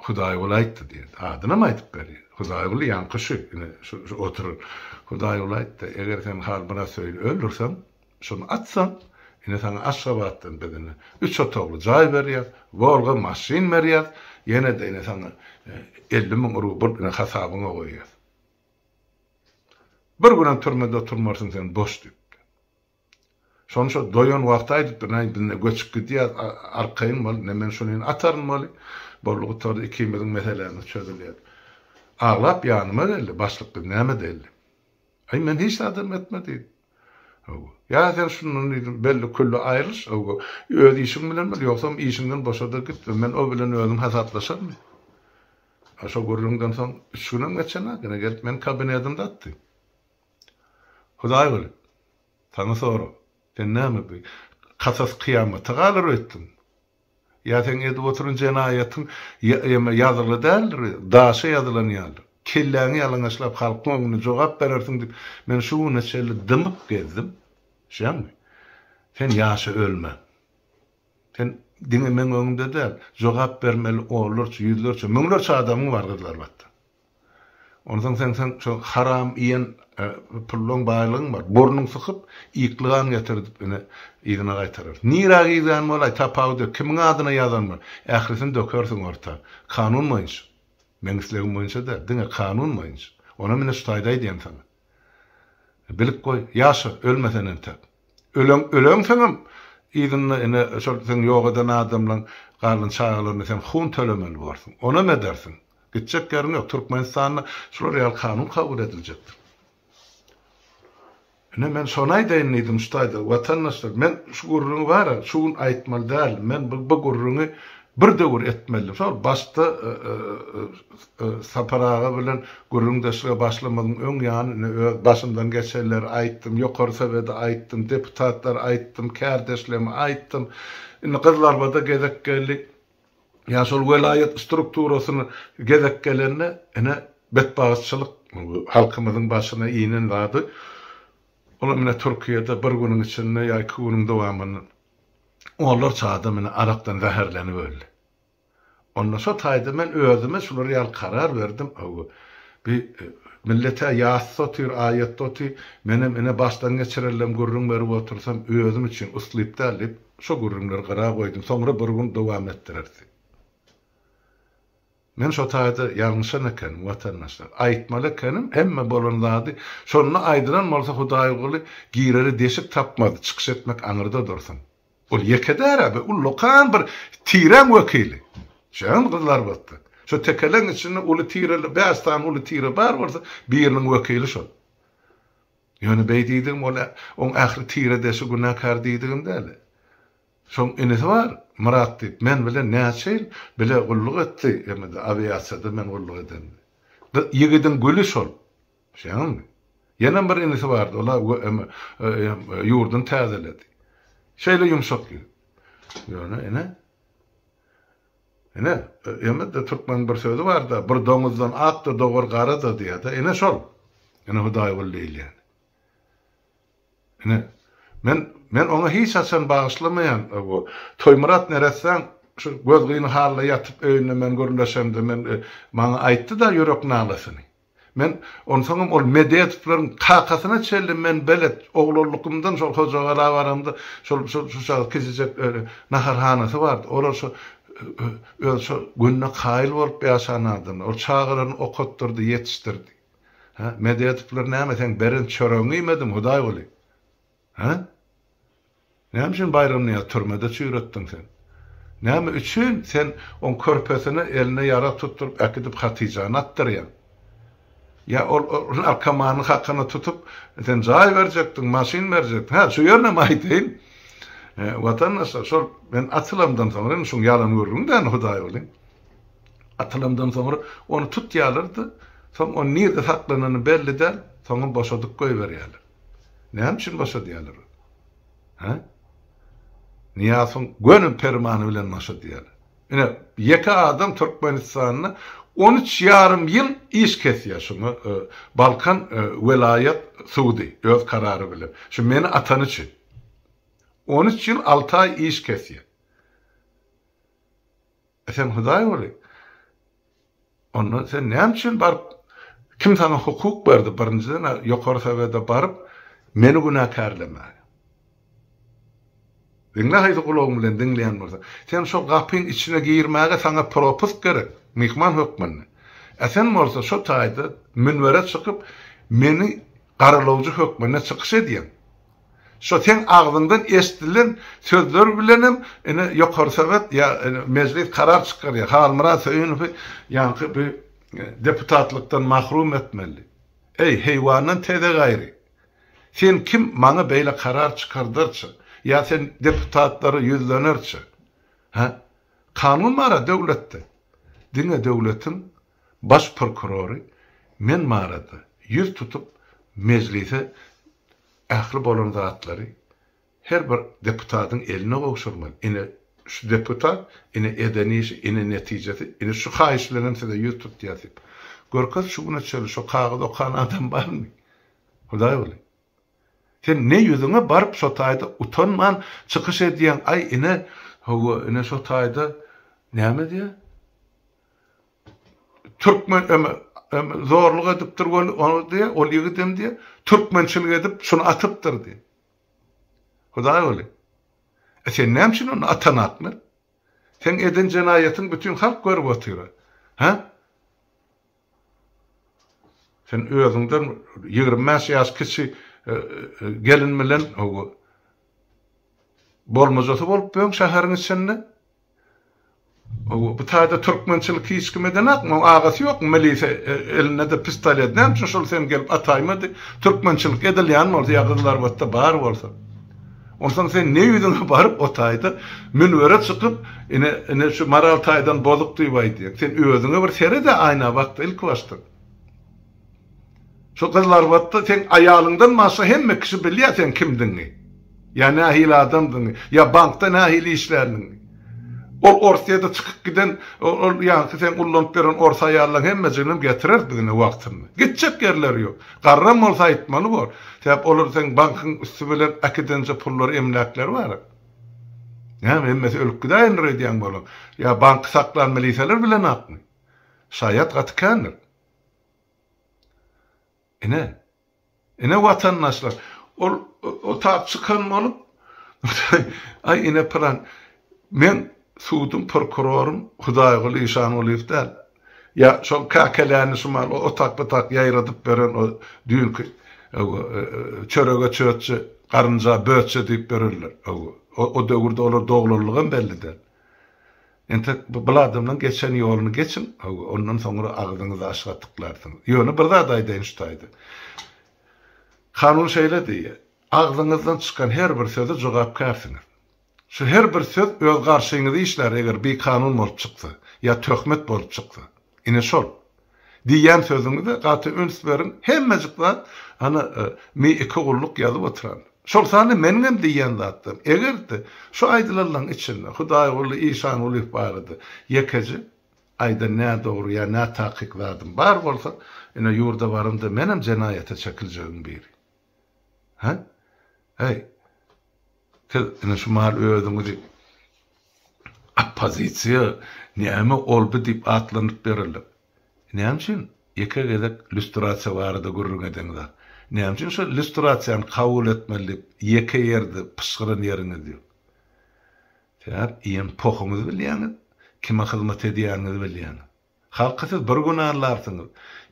Hudaýguly aýtdy diýýär. Adynam aýdyp berýär. Hudaýguly ýaňky şu, ine, şu, şu oturan. Hudaýguly aýtdy, eger sen Halmyrat Söýüni öldürseň, şony atsaň, ine saňa Aşgabatdan biz ine üç otagly jaý berýäs, Wolga maşyn berýäs, ýene-de ine saňa 50 müň rubl ine hasabyňa goýýas. Bir günem türmede oturmarsyň sen boş diýipdir. Şony şo doýan wagty aýdypdyr, näý biz ine göçüp gidýäs, arkaýyn bol, ine men şuny ataryn weli, boldy gutardy ikimiziň meselämiz çözülýär. Aglap ýanyma geldi, başlyk biz näme edeli? Aý men hiç zadam etme diýdim. Hawa. Ýa sen şundan diýdim, belli külli aýrylyş, hawa, öz işiň bilen bol, ýogsam işiňden boşa-da git, men o bilen özüm hasaplaşaryn. A şo gürrüňden soň üç günem geçenok, ine gelip meni kabinetimde atdy. Hudaýguly, saňa sorag, sen näme bu kasas kyýamata galar öýtdüňmi? Ýa seň edip oturan jenaýatyň eme ýazgyly däldir, daşa ýazylan ýaly. Kelläňi ýalaňaçlap halkyň öňünde jogap berersiň diýip, men şu güne çenli dymyp gezdim. Düşýäňmi? Sen ýaşa ölme. Sen diňe meň öňümde däl, jogap bermeli onlarça, ýüzlerçe, müňlerçe adamyň bar Gyzylarbatda. Onsoň sen sen şo haram iýen pullaň baýlygyň bar. Burnuň sykyp, ýyklygan getirdip ine yzyna gaýtararys. Nirä girýän bolaý tapawudy ýok. Kimiň adyna ýazan bol. Ählisini dökersiň orta. Kanun boýunça. Meň islegim boýunça däl, diňe kanun boýunça. Onam ine şu taýda aýdýan saňa. Bilip goý, ýaşa, ölme sen entek. Öleň, öleňseňem yzynda ine şol seň ýok eden adamlaň galan çagalaryna sen hun tölemeli borsuň. Onam edersiň. Gitjek ýeriň ýok. Türkmenistanda şular ýaly kanun kabul ediljekdir. Ine men şony aýdaýyn diýdim şu taýda watandaşlar men şu gürrüňi bara şu gün aýtmaly däl men bu gürrüňi bir döwür etmelidim şol başda Sapar aga bilen gürrüňdeşlige başlamazyň öň ýany ine öz başymdan geçenleri aýtdym ýokary sowede aýtdym deputatlara aýtdym kärdeşlerime aýtdym indi Gyzylarbada gezek geldi Ýa şol welaýat strukturasyna gezek gelende, ine, betbagtçylyk halkymyzyň başyna inen zady, olam ine Türkiýede bir günüň içinde ýa iki günüň dowamynda onlarça adam ine arakdan zäherlenip öldi. Onda şo taýda men özüme şular ýaly karar berdim, hawa, bi millet-ä ýasda otyr, aýatda otyr, menem ine başdan geçirenlerimi gürrüň berip otursam özüm üçin uslyp däl diýip, Şo gürrüňleri gyra goýdum, soňra bir gün dowam etdireris diýip. Men şo taýda ýalňyşan ekenim, watandaşlar. Aýtmaly ekenim, hemme bolan zady. Şonda aýdylan bolsa Hudaýguly girere deşik tapmazdy, çykyş etmek aňyrda dursun. Ol ýeke däl-ä, bir ullakan bir tiräň wekili. Şeýdemi Gyzylarbatda? Şo tekeleň içinde uly tireli, bäş sany uly tire bar bolsa, biriniň wekili şol. Ýöne beý diýdigim ol oň ähli tiredeşi günäkär diýdigim däl. Şoň inisi bar, Myrat diýip, men bilen näçe ýyl bile gulluk etdi, hemede awiasiýada men gulluk edende. Ýigidiň güli şol. Düşýäňizmi? Ýenem bir inisi bardy, ol-a ýurduny täzeledi. Şeýle ýumşak ýigit. Ýöne ine, Ine, ýene-de türkmeniň bir sözi bar-da, bir doňuzdan ak-da dogar, gara-da diýýär-de. Ine şol. Ine Hudaýguly diýilýän. Ine, men, men oňa hiç haçan bagyşlamaýan. Bu Toýmyrat neressäň şu gözgyny halda ýatyp öýünde men gürleşemde men maňa aýtdy-da ýürek nalasyny. Men onsoňam ol Medetowlaryň kakasyna çenli men belet, oglanlykymdan şol Hojagala baramda şol şol şu çaga kiçijek naharhanasy bardy. Olar şo öz şo gününe kaýyl bolup ýaşan adamlar. Ol çagalaryny okatdyrdy, ýetişdirdi. Hä, Medetowlar näme seň beren çöregiňi iýmedimi, Hudaýguly? Hä? Näme üçin Baýramnyýazy türmede çüýretdiň sen? Näme üçin sen oň körpesine eline ýarag tutduryp äkidip Hatyjany atdyrýaň? Ýa ol narkomanyň hakyna tutup sen jaý berjekdiň, maşyn berjekdiň. Hä, şu ýerinem aýdaýyn. Watandaşlar, şol men atylamdan soňra, indi şuň ýalan gürrüňi däl Hudaýguly. Atylamdan soňra ony tutýarlar-da, soň ony nirde saklanany belli däl, soňam boşadyp goýberýärler. Näme üçin boşadýarlar ony? Hä? Nyýazowyň göni permany bilen boşadýarlar. Ine, ýeke adam Türkmenistanda on üç ýarym ýyl iş kesýär şuňa e, Balkan e, welaýat sudy öz karary bilen. Şu meni atany üçin. 13 ýyl 6 aý iş kesýär. E sen Hudaýguly, onda sen näme üçin baryp, kim saňa hukuk berdi birinjiden ýokary sowede baryp meni günäkärlemäge? Diňle haýsy gulagyň bilen diňleýän bolsaň. Sen şo gapyň içine girmäge saňa propusk gerek, myhman hökmünde. E sen bolsa şo taýda münbere çykyp meni garalawjy hökmünde çykyş edýäň. Şo seň agzyňdan eşdilen sözler bilenem ine Ýokary Sowet ýa Mejlis karar çykarýar. Halmyrat Söýünowy ýaňky bu deputatlykdan mahrum etmeli. Eý, heýwandan teze gaýry. Sen kim maňa beýle karar çykardarça ýa sen deputatlara ýüzlenerçe? Hä? Kanun bar-a döwletde. Diňe döwletiň baş prokurory men barada ýüz tutup Mejlise Ähli bolan zatlary her bir deputatyň eline gowşurmaly. Ine, şu deputat, ine eden işi, ine netijesi, ine şu haýyş bilenem size ýüz tutýar diýip. Görkez şu güne çenli şo kagyz okan adam barmy? Hudaýguly. Sen ne ýüzüňe baryp şo taýda utanman çykyş edýäň, aý ine, hawa, ine şo taýda näme diýýär? Türkmen öme. zorluk edipdir weli, ony diýýär, ol ýigidem diýýär, türkmençilik edip şuny atypdyr diýýär. Hudaýguly, e sen näme üçin ony atanakmy? Seň eden jenaýatyňy bütin halk görüp otyr-a. Hä? Sen özüňden 25 ýaş kiçi e, e, gelin bilen bolmajasy bolup ýöň şäheriň içinde. Bu taýda türkmençilik hiç kim edenakmy? Oň agasy ýokmy milise elinde-de pistolet. Näme üçin şol seni gelip ataýmady? Türkmençilik edilýän bolsa ýa Gyzylarbatda bar bolsa. Onsoň sen ne ýüzüňe baryp o taýda münbere çykyp ine ine şu moral taýdan bozuk diýip aýdýaň. Sen özüňe bir sered-ä aýna bakda ilki başda. Şu Gyzylarbatda seň aýalyňdan başga hemme kişi bilýär seň kimdigiňi. Ýa nähili adamdygyňy, ýa bankda nähili işländigiňi. Ol Orsýede çykyp giden, ol ýaňky seň ullanyp beren ors aýallaň hemmejiginem getireris biz ine wagtynda. Gitjek ýerleri ýok. Garram bolsa aýtmaly bor. Sebäp olar seň bankyň üsti bilen äkidenje pullary, emläkleri bar. Näme, hemmesi ölüp gidäýendir öýdýäň bolaň. Ýa banky saklan miliseler bilenakmy? Şaýat gaty kändir. Ine, ine watandaşlar, ol otap çykan bolup, aý ine pylan, men suduň prokurorym Hudaýguly Işangulyýew däl. Ýa şol käkeläni şu mal otak-butak ýaýradyp beren o düýnki çörege çötçe, garynja bötçe diýip berenler. O döwürde olar doglanlygam belli däl. Entek bu adamlaň geçen ýoluny geçiň, hawa, ondan soňra agzyňyzy aşga tyklarsyňyz. Ýöne bir zat aýdaýyn şu taýda. Kanun şeýle diýýär, agzyňyzdan çykan her bir söze jogapkärsiňiz. Şu her bir söz öz garşyňyza işlär eger bikanun bolup çyksa, ýa töhmet bolup çyksa. Ine şol. Diýýän sözüňize gaty üns beriň, hemmejik zat ana mi iki gulluk ýazyp oturan. Şol sanda meniňem diýýän zatlarym, eger-de şu aýdylanlaryň içinde Hudaýguly Işangulyýew barada ýekeje aýdan nädogry ýa nätakyk zadym bar bolsa, ine ýurda baramda menem jenaýata çekiljegiň biri. Hä? Heý, siz ine şu mahal özüňizi oppozisiýa näme ol-bu diýip atlandyryp ýörerler. Näme üçin ýeke gezek lýustrasiýa barada gürrüň edeňizok? Näme üçin şo lýustrasiýany kabul etmeli diýip ýeke ýerde pyşgyran ýeriňiz ýok? Sebäp iýen pohuňyzy bilýäňiz, kime hyzmat edýäniňizi bilýäňiz. Halky siz bir gün aldarsyňyz,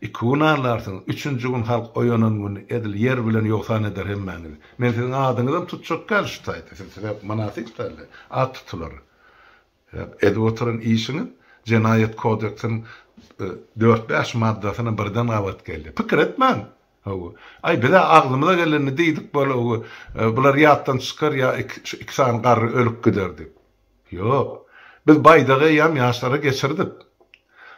iki gün aldarsyňyz, üçünji gün halk oýanan güni edil ýer bilen ýogsan eder hemmäňizi. Men siziň adyňyzam tutjak däl şu taýda, siz sebäp mynasyp dälde at tutulara. Sebäp edip oturan işiňiz jenaýat kodeksiniň dört-bäş maddasyna birden gabat gelýär. Pikir etmäň. Hawa. Aý biz-ä agzymyza gelenini diýdik bol, bular ýatdan çykar ýa şu iki sany garry ölüp gider diýip. Ýok. Biz baýdagy eýýäm ýaşlara geçirdik.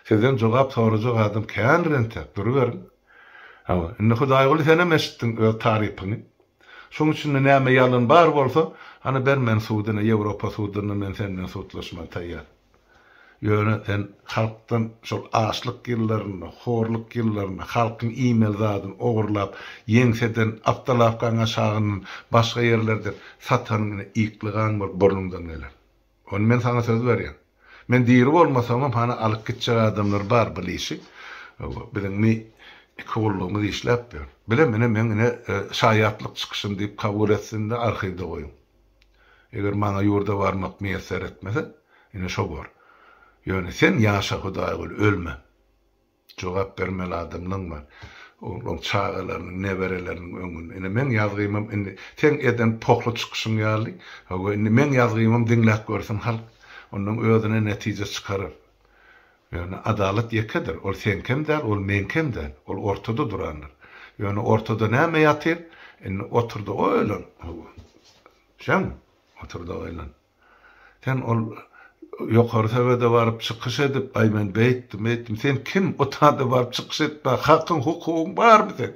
Sizden jogap sorajak adam kändir entek, duruberiň. Hawa, indi Hudaýguly senem eşitdiň öz tarypyňy. Şoň içinde näme ýalan bar bolsa, hany ber meni sudyna, Ýewropa sudunda men sen bilen sudlaşmaga taýýar. Ýöne sen halkdan şol açlyk ýyllarynda, horluk ýyllarynda halkyň iýmeli zadyny ogurlap, ýeňseden, awtolawkaň aşagyndan, başga ýerlerden satanyň ine ýyklygan bolup burnuňdan geler. Ony men saňa söz berýän. Men diri bolmasamam hany alyp gitjek adamlar bar bil işi. Biziň mi iki gullugymyz işläp ýör. Bilem ine meň ine şaýatlyk çykyşym diýip kabul etsinde arhiwde goýuň. Eger maňa ýurda barmak miýesser etmese, ine şo bor. Ýöne sen ýaşa Hudaýguly, ölme. Jogap bermeli adamlaň bar. Olaň çagalarynyň, nebereleriniň öňünde. Ine meň ýazgymam indi seň eden pohly çykyşyň ýaly, hawa indi meň ýazgymam diňläp görsün halk. Ondan özüne netije çykarar. Ýöne adalat ýekedir. Ol seňkem däl, ol meňkem däl. Ol ortada durandyr. Ýöne ortada näme ýatyr? Indi otur-da oýlan. Hawa. Düşýäňmi? Otur-da oýlan. Sen ol ýokary sebede baryp çykyş edip, aý men beýtdim, beýtdim. Sen kim? O taýda baryp çykyş etmäge hakyň, hukugyň barmy seň?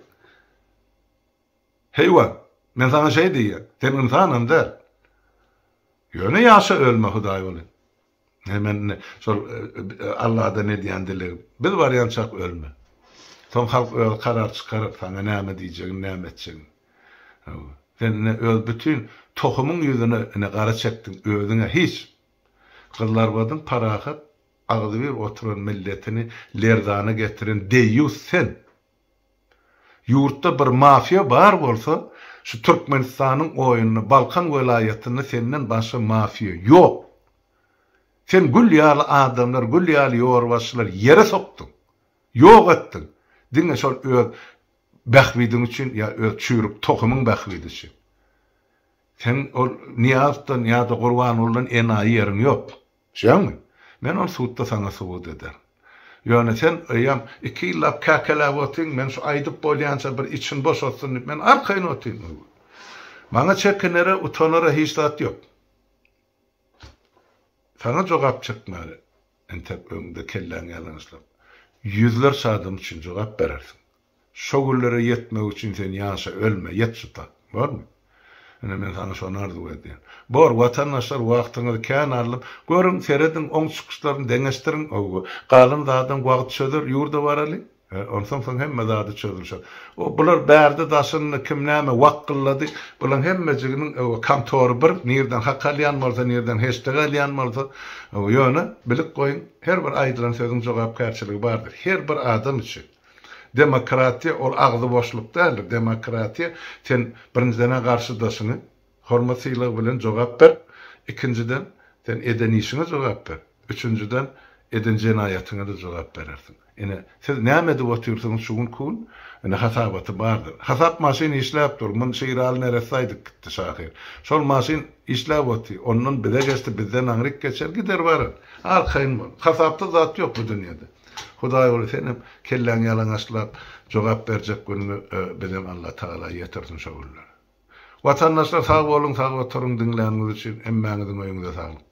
Heýwan! Men saňa şeý diýýän. Sen ynsanam däl. Ýöne ýaşa ölme Hudaýguly. He men indi şol Alladan edýän dilegim, biz barýançak ölme. Soň halk özi karar çykarar saňa näme diýjegini, näme etjegini. Hawa. Sen ine öz bütin tohumyň ýüzüne ine gara çekdiň, özüňe hiç. Gyzlarbadyň parahat. agzybir oturan milletini lerzana getiren deýýus sen. Ýurtda bir mafiýa bar bolsa, şu Türkmenistanyň oýunda, Balkan welaýatynda senden başga mafiýa ýok. Sen gül ýaly adamlar, gül ýaly ýolbaşçylary ýere sokduň. Ýok etdiň. Diňe şol öz bähbidiň üçin ýa öz çüýrük tohumyň bähbidi üçin. Seň ol Nyýazowdan ýa-da Gurbangulydan enaýy ýeriň ýok. Düşýäňmi? Men ony sudda saňa subut ederin. Ýöne sen eýýäm iki ýyllap käkeläp otyň, men şu aýdyp bolýança bir için boşatsyn diýip, men arkaýyn otyryn. Maňa çekinere, utanara hiç zat ýok. Saňa jogap çekmäge entek öňde kelläň ýalaňaçlap, ýüzlerçe adam üçin jogap berersiň. Şo günlere ýetmek üçin sen ýaşa, ölme, ýet şu tak. Bormy? Ine men saňa şony arzuw edýän. Bor, watandaşlar wagtyňyzy kän aldym. Görüň, serediň, oň çykyşlaryny deňeşdiriň. Howwa, galan zadam wagt çözer, ýurda baraly. He, onsoň soň hemme zady çözülşer. O, bular bärde daşynda kim näme wakgyllady, bulaň hemmejiginiň, howwa, kontory bir, nirden hak alýan bolsa, nirden heşdek alýan bolsa, howwa, ýöne bilip goýuň, her bir aýdylan sözüň jogapkärçiligi bardyr. Her bir adam üçin. Demokratiýa ol agzy boşluk däldir. Demokratiýa sen birinjiden-ä garşydaşyňy hormat-sylag bilen jogap ber, ikinjiden sen eden işiňe jogap ber, üçünjiden eden jenaýatyňa-da jogap berersiň. Ine, siz näme edip otyrsyňyz şu günki gün? Ine, hasabaty bardyr. Hasap maşyn işläp dur. Muny Şiraly neresse aýdyp gitdi şahyr. Şol maşyn işläp otyr. Ondan bize geçdi, bizden aňryk geçer, gider barar. Arkaýyn bol. Hasapsyz zat ýok bu dünýede. Hudaýguly senem kelläňi ýalaňaçlap jogap berjek günüňi bizem Allatagala ýetirsin şo günlere. Watandaşlar sag boluň sag oturyň diňläniňiz üçin hemmäňiziň öýüňize saglyk.